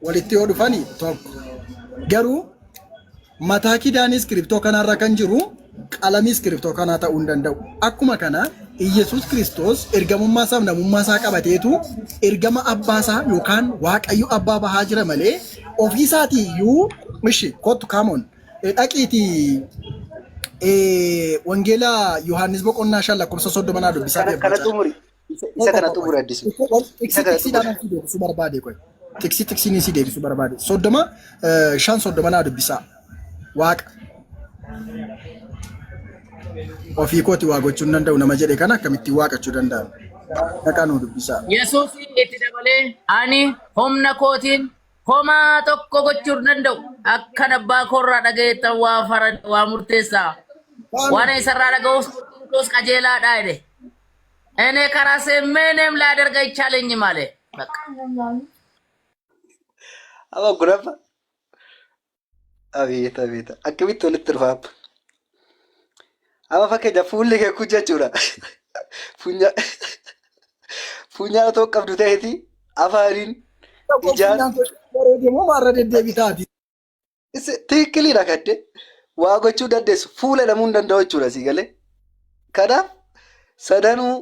walitti yoo dhufani tokko. Garuu mataa kidaanii iskiriptoo kanaarra kan jiru qalamii iskiriptoo kanaa ta'uu hin danda'u. Akkuma kana Iyyasuus Kiristoos ergamummaa isaaf namummaa isaa qabateetu ergama abbaa isaa yookaan Waaqayyo abbaa bahaa jira malee ofii isaatii iyyuu ishi kottu kaamoon dhaqiitii wangeela Yohaannis boqonnaa 5 lakkoofsa 30 naa dubbisaa Kana fi kana abbaa caalaa. xumuri. Isa kana xumuri Addisu. Tiksii Isa kana xumuri. tiksiidhaan si deebisuu barbaade qoy. Tiksii tiksiin si deebisuu barbaade. 30 5 30 naa dubbisaa. Waaqa. Ofii kooti waa gochuu hin danda'u nama jedhe kana akkamittiin waaqachuu danda'an? Dhaqaa nuu dubbisaa. Yesuus itti dabalee ani humna kootiin homaa tokko gochuu hin danda'u. Akkan abbaa koorraa dhaga'eettan waa fara waa murteessaa. Waan isarraa dhaga'us murtiin koos qajeelaadha jedhe. Ene karaa seemeeneem laa darga ichaalenyi malee. Bakka. Amma kun amma Abeet abeet akkamitti walitti dhufa amma. Amma fakkeenya fuulli kee kun jechuudha. Funya funyaan otoo qabdu ta'eeti afaaniin ijaan Funyaan koo bareede moo maarra deddeebitaati? Tikkiliidha kadde waa gochuu dandeessu fuula jedhamuu hin danda'u jechuudha sii galee. Kanaaf sadanuu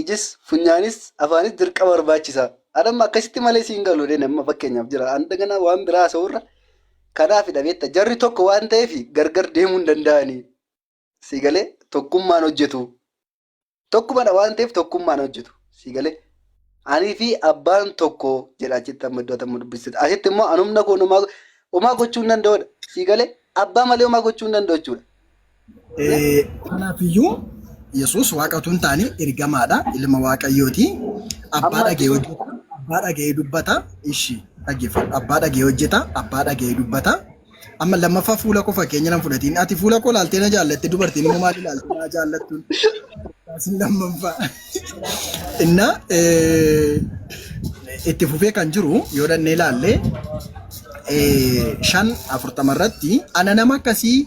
ijis funyaanis afaanis dirqama barbaachisa. Adamma akkasitti malee siin galu jedheen amma fakkeenyaaf jira. Anta gana waan biraa haasa'urra kanaafidha beekta. Jarri tokko waan ta'eef gargar deemuu hin danda'anii. Sii galee tokkummaan hojjetu. Tokkumadha waan ta'eef tokkummaan hojjetu. Sii galee. Anii fi abbaan tokko jedha achitti amma iddoo amma dubbiste. Asitti immoo an humna koon homaa homaa gochuu hin danda'udha. Sii galee abbaa malee homaa gochuu hin danda'u jechuudha. Kanaafiyyuu Yesuus waaqa utuu hin taane ergamaadha. Ilma Waaqayyooti. Abbaa Amma dhaga'ee hojjeta. Abbaa dhaga'ee dubbata. Ishi dhaggeeffadhu. Abbaa dhaga'ee hojjeta. Abbaa dhaga'ee dubbata. Amma lammaffaa fuula koo fakkeenya nan fudhatiin. Ati fuula koo ilaaltee na jaallatte dubartiin immoo maal ilaaltee na jaallattuun. Kaasin lammaffaa. Inna itti fufee kan jiru yoo dhannee ilaalle 5:40 irratti ana nama akkasii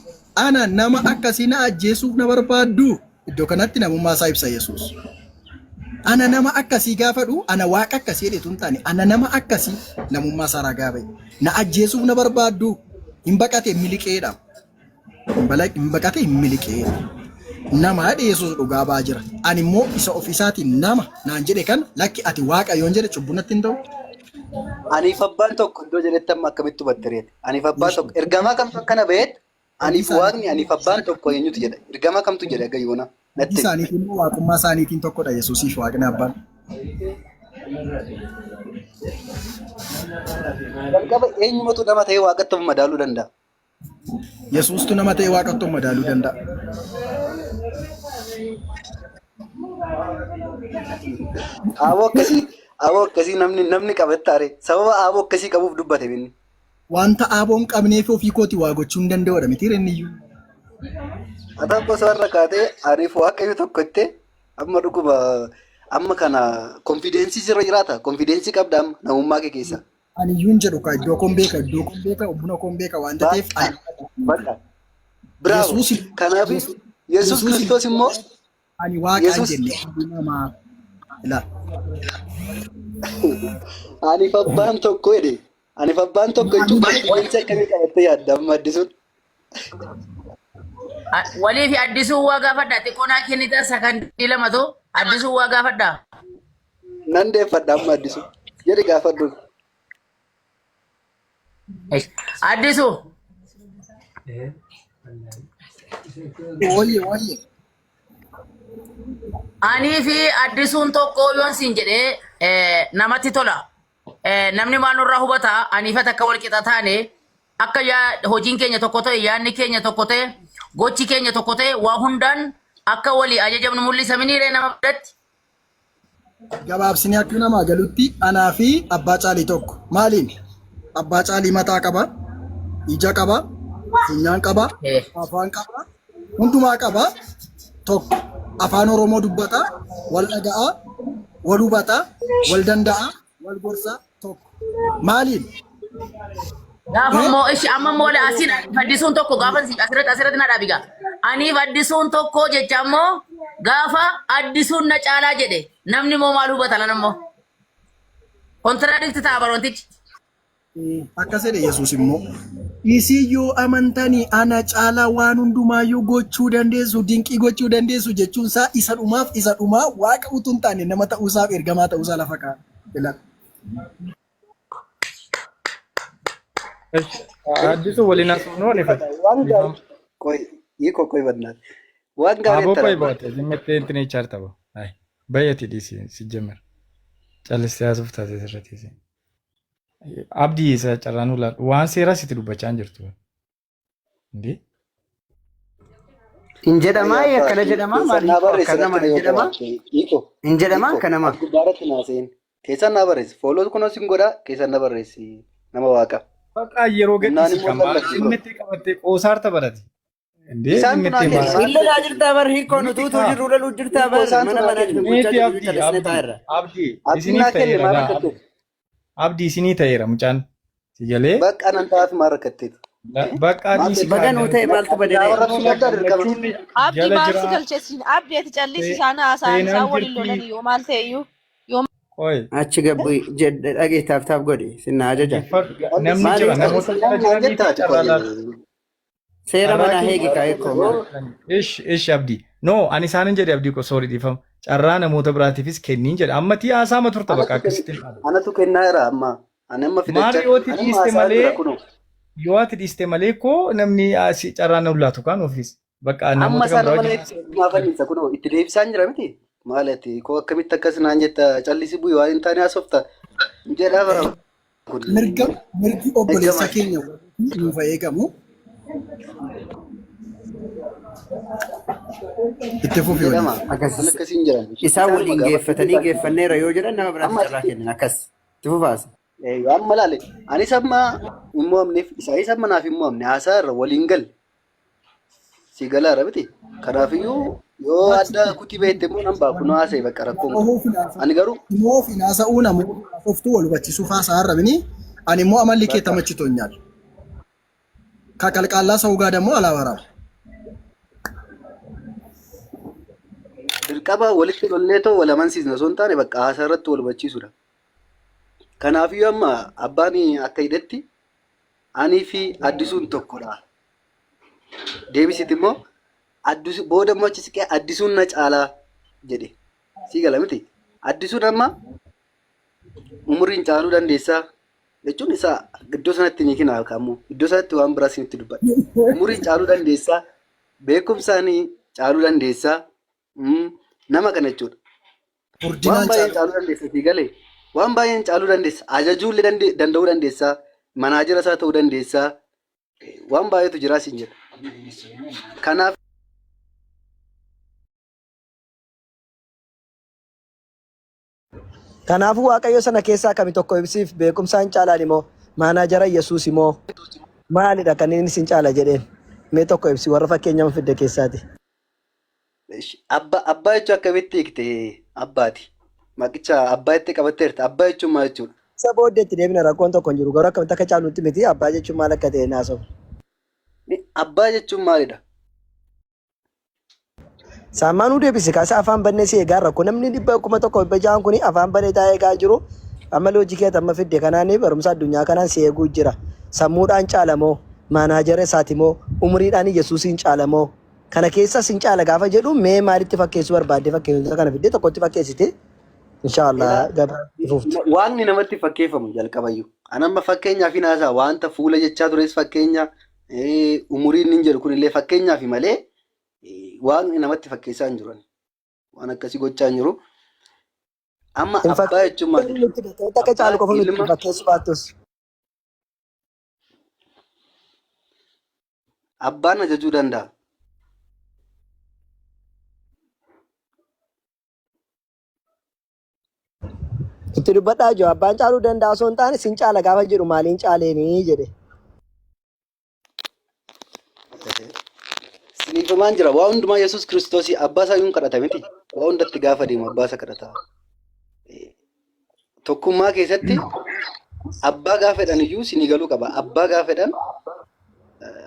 ana nama akkasii na ajjeesuuf na barbaaddu iddoo kanatti namummaa isaa ibsa Yesuus. Ana nama akkasii gaafadhu ana waaqa akkasii jedhetu hin taane ana nama akkasii namummaa isaa ragaa ba'e. Na ajjeesuuf na barbaaddu hin baqate miliqeedha. Hin baqate hin miliqeedha. Nama jedhe Yesuus dhugaa ba'aa jira. Ani immoo isa ofiisaatiin nama naan jedhe kana lakki ati waaqa yoon jedhe cubbuu natti hin ta'u. Aniif abbaan tokko iddoo jedhetti amma akkamitti hubatte reete? Aniif abbaan tokko ergamaa kamtu akkana ba'eet aniif waaqni aniif abbaan tokko eenyutu jedha? Ergamaa kamtu jedha egaa yoona? Natti himi. Isaaniitiin immoo waaqummaa isaaniitiin tokkodha Yesuusiif waaqni abbaan. Jalqaba eenyumatu nama ta'ee waaqatti of madaaluu danda'a? Yesuustu nama ta'ee waaqatti of madaaluu danda'a. Aaboo akkasii aaboo akkasii namni namni qabattaare sababa aaboo akkasii qabuuf dubbate inni. Wanta aaboo hin qabneef ofii kooti waa gochuu hin danda'udha miti inni iyyuu. Ati akka osoo har'a kaatee aniif waaqayyo tokko jettee amma dhuguma amma kana konfidensii sirra jiraata. Konfidensii qabda amma namummaa kee keessa. Ani iyyuu hin jedhu kaa iddoo koon beeka iddoo koon beeka buna koon beeka waan ta'eef ani Bakka. Bravo. Yesuus Kanaaf Yesuus Yesuus Kiristoos immoo ani waaqa hin Yesuus jenne ani namaa ilaa. aniif abbaan tokko jedhe. Aniif abbaan tokko jechuun konfidensii akkamii qabattee yaadda amma addisuun? Walii fi addisuu waa gaafadha. Xiqqoo naa kennita sakandii lamatu addisuu waa gaafadha. Nan deeffadha amma addisu. Jedhi gaafadhu. Addisuu. Wayye wayye. Anii fi addisuun tokko yoon siin jedhee namatti tola. Namni maal nurraa hubata aniifat akka wal qixa taane akka yaa hojiin keenya tokko ta'e yaadni keenya tokko ta'e gochi keenya tokko ta'e waa hundaan akka walii ajajamnu mul'isa miniiree nama biratti. Gabaabsinee akka namaa galutti anaa fi abbaa caalii tokko. Maaliin? Abbaa caalii mataa qaba, ija qaba, funyaan qaba, afaan qaba, hundumaa qaba. Tokko afaan Oromoo dubbata, wal dhaga'a, wal hubata, wal danda'a, wal gorsa tokko. Maaliin? Gaafa immoo ishi amma immoo asiin aniif addisuun tokko gaafa asirratti asirratti na dhaabi gaa. Aniif addisuun tokko jecha immoo gaafa addisuun na caalaa jedhe namni immoo maal hubata lan immoo. Contradict ta'a baroontichi. Akkas jedhe Yesuus immoo. Isin yoo amantanii ana caalaa waan hundumaayyuu gochuu dandeessu, dinqii gochuu dandeessu jechuun isaa isa dhumaaf isa dhumaa waaqa utuu hin taane nama ta'uusaaf ergamaa ta'uusaa lafa kaa'a. Ilaali. Addisu waliin haasofnu ani fedha. Waan gaarii qoy hiikoo qoy badnaat. Waan gaarii Aboo qoy itti baate zimmettee intin HR taba. Ay bayyati dhiisi si jemmer. Callistee haasuuf taate sirratti si. Abdii isa carraan ulaadhu waan seeraa sitti dubbachaa hin jirtu. Indee Hin jedhamaa Qoy abbaa akkana jedhamaa keessan maal naa hiikoo barreessi akkana rakkina maal yoo jedhamaa qabaatte hiikoo hin jedhamaa hiikoo akkanama. as gubbaarratti naa seen keessan naa barreessi fooloo kunoo sin godhaa keessan na barreessi nama waaqa Bakka yeroo humnaan gadhiisi immoo kan maal lallabsi godhu zimmettee qabattee qoosaarta barate. Indee isaantu naa zimmettee kenne maal maal Hin lolaa jedhu jirtaa bar hiikoo miti nutuutu kaa jirru loluu jirtaa hiikoo bar isaantu mana naa banaa kenne gochaa miti jirru abdii callisnee abdii taa'erra. abdii abdiin isiniif naa kenne ta'eera maal gaa rakkatteeti abdii isinii ta'eera mucaan si galee bakka anan taa'aaf maal rakkatteeti bakka maal dhiisi Baga kaa nuu ta'e maaltu ati naa baderee? warra qabdaa dirqama gammachuun Abdi jala maal si jira galcheessin? Abdi ati callisi isaan haasa'an seenaan isaan waliin jirti lolanii yoo maal ta'e iyyuu yoo qoy Achi gabbu jedhe dhagee taaf taaf godhe sinna ajaja. dhaggeeffadhu namni Maali jira namoota jala naan jiraniif jettaa ati carraa qoy laatu seera carraa manaa keenya heegi kaa hiikoo maal? ish ish abdii no ani isaanin jedhe abdii koo sorry dhiifama carraa namoota biraatiifis kenniin jedhe amma tii haasaama turta bakka anatu akkasitti hin dhaabatu. anatu kennaa jira amma ani amma Maal fidachaa yoo ati ani amma dhiiste haasa'aa jira malee kunoo yoo ati dhiiste malee koo namni asii carraa na laatu kaan ofiis bakka amma namoota isaa kan biraa nama wajjin naaf anniisa kunoo itti deebisaan jira miti maal ati koo akkamitti akkas naan jetta callisi bu'i waan hin taane haasofta jedhaa bara kun Mirga mirgi obboleessa eegama keenya nuuf haa eegamu. Itti fufi jedhama waliif. Akkas waan akkasiin jiran isaan isaanuma waliin gaafadhu geeffatanii isaan geeffanneera yoo jedhan nama biraatti amma carraa asitti kennan akkas itti fufaasa. amma laale anis amma hin mo'amneef isaanis amma naaf hin mo'amne haasaa irra waliin galle si galaara miti kanaafiyyuu yoo adda kutii beekte immoo nan baaku nu haasa'e bakka rakkoon qabu ani garuu Immoo ofiin haasa'uu namoota haasoftuu wal hubachiisuuf haasa'aa arrabini. Ani immoo amalli kee bakka tamachitoonyaal. Kakalqaallaa ሰው ጋር ደግሞ አላወራም። dirqama walitti lollee too wal amansiisna osoo hin taane bakka haasaa irratti wal hubachiisudha. Kanaafiyyuu amma abbaan akka hidhetti anii fi addisuun tokkodha. Deebisitti immoo addisu booda immoo achi siqee addisuun na caalaa jedhe. Sii gala miti. Addisuun amma umuriin caaluu dandeessaa jechuun isaa iddoo sanatti ni kina kaammoo iddoo sanatti waan biraa isinitti dubbadha. Umuriin caaluu dandeessaa beekumsaan caaluu dandeessaa nama kana jechuudha. Waan Furdinaan baay'een caalu. caaluu dandeessa sii galee waan baay'een caaluu dandeessa ajajuu illee danda'uu dandeessaa manaajera isaa ta'uu dandeessaa waan baay'eetu jira siin jedha. Kanaaf Kanaafuu Waaqayyo sana keessaa kami tokko ibsiif beekumsaan caalaan immoo maanaajara Yesuus immoo maalidha kan inni isin caala jedheen mee tokko ibsi warra fakkeenya fidde keessaati. Abbaa abbaa jechuun akkamitti hiikte abbaati? Maqicha abbaa itti qabatteerta. Abbaa jechuun maal jechuudha? Isa booddee itti deebina rakkoon tokko hin jiru garuu akkamitti akka caalu nutti miti abbaa jechuun maal akka ta'e naasa'u. Abbaa jechuun maalidha? Saammaanuu deebise kaasa afaan bannee si eegaa rakkoo namni 1,600 kun afaan bannee taa'ee eegaa jiru amma loojii kee amma fidde kanaan barumsa addunyaa kanaan si eeguu jira. Sammuudhaan caalamoo maanaajara isaati moo umriidhaan Yesuusiin caalamoo kana keessa sin caala gaafa jedhu mee maalitti fakkeessuu barbaadde fakkeessota kana fidde tokkotti fakkeessite inshaallah Ilaa gabaa fuuftu. Waaqni namatti fakkeeffamu jalqabayyuu. Ani amma fakkeenyaaf hin haasa'a wanta fuula jechaa tures fakkeenya umuriin hin jedhu kunillee fakkeenyaaf malee waaqni namatti fakkeessaa hin jiru. Waan akkasii gochaa hin jiru. Amma Hin abbaa jechuun maal fakkeessu jechuudha? nutti fakkeessa akka caalu Abbaa qofa nutti ilma fakkeessu baattus. abbaan ajajuu danda'a. Itti dubbadhaa jiru abbaan caaluu danda'a osoo hin taane sin caala gaafa jedhu maaliin caaleenii jedhe. Siniifamaan jira. Waa hundumaa Yesuus Kiristoos abbaa isaa yuun kadhata miti. Waa hundatti gaafa deemu abbaa isa kadhata. Tokkummaa keessatti abbaa gaafa jedhan iyyuu sinii galuu qaba. Abbaa gaafa jedhan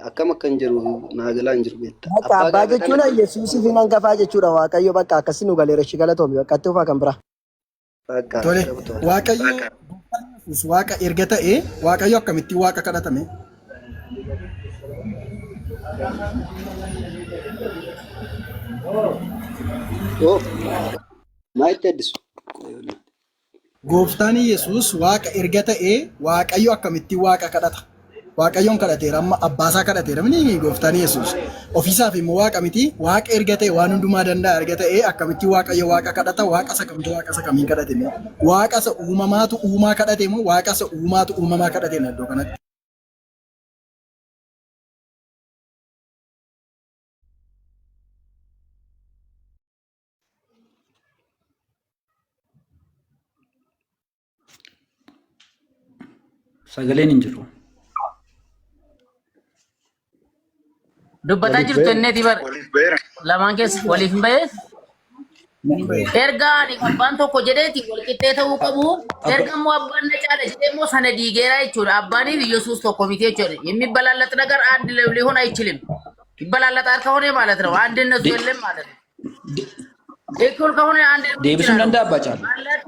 akkam akka hin jiru naa galaa hin jiru beekta. Bakka Abbaa abbaa gaafa jedhan jechuun Yesuusii fi hangafaa jechuudha Waaqayyo bakka akkasii nu galeera ishii galatoomi bakka itti ufaa kan biraa. bakka Tole qabdu. Waaqayyo Yesuus waaqa erga ta'e Waaqayyo akkamittiin waaqa kadhatame? Oo, maa itti addisu? Gooftaan Yesuus waaqa erga ta'ee Waaqayyo akkamittiin waaqa kadhata? Waaqayyoon kadhateera amma abbaasaa kadhateera mini gooftaan Yesuus. Ofiisaaf immoo waaqa miti waaqa erga ta'e waan hundumaa danda'a erga ta'ee akkamittiin Waaqayyo waaqa kadhata waaqa isa kamtu waaqa isa kamiin kadhate moo? Waaqa isa uumamaatu uumaa kadhate moo waaqa isa uumaatu uumamaa kadhate na iddoo kanatti? Sagaleen hin jiru. Dubbataa Waliif jirtu ba'eera. inneeti bar Waliif ba'eera. lamaan keessa waliif hin ba'ee. Erga ani abbaan tokko jedheeti wal qixxee ta'uu qabu. Erga immoo abbaan na caala jedhee immoo sana diigeera jechuudha. Abbaaniif Yesuus tokko miti jechuudha. የሚበላለጥ ነገር አንድ ሊሆን አይችልም። ይበላለጣል ከሆነ ማለት ነው አንድነቱ የለም ማለት ነው። እኩል ከሆነ አንድ ሊሆን Deebisuun ይችላሉ። danda'a abbaa caalu. ማለት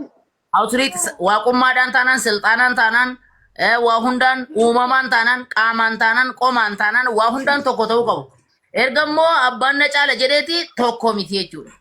አውትሪት waaqummaadhaan taanaan silxaanaan taanaan waa hundaan uumamaan taanaan qaamaan taanaan qomaan taanaan waa hundaan tokko ta'uu qabu. Erga immoo abbaan na caala jedheeti tokko miti jechuudha.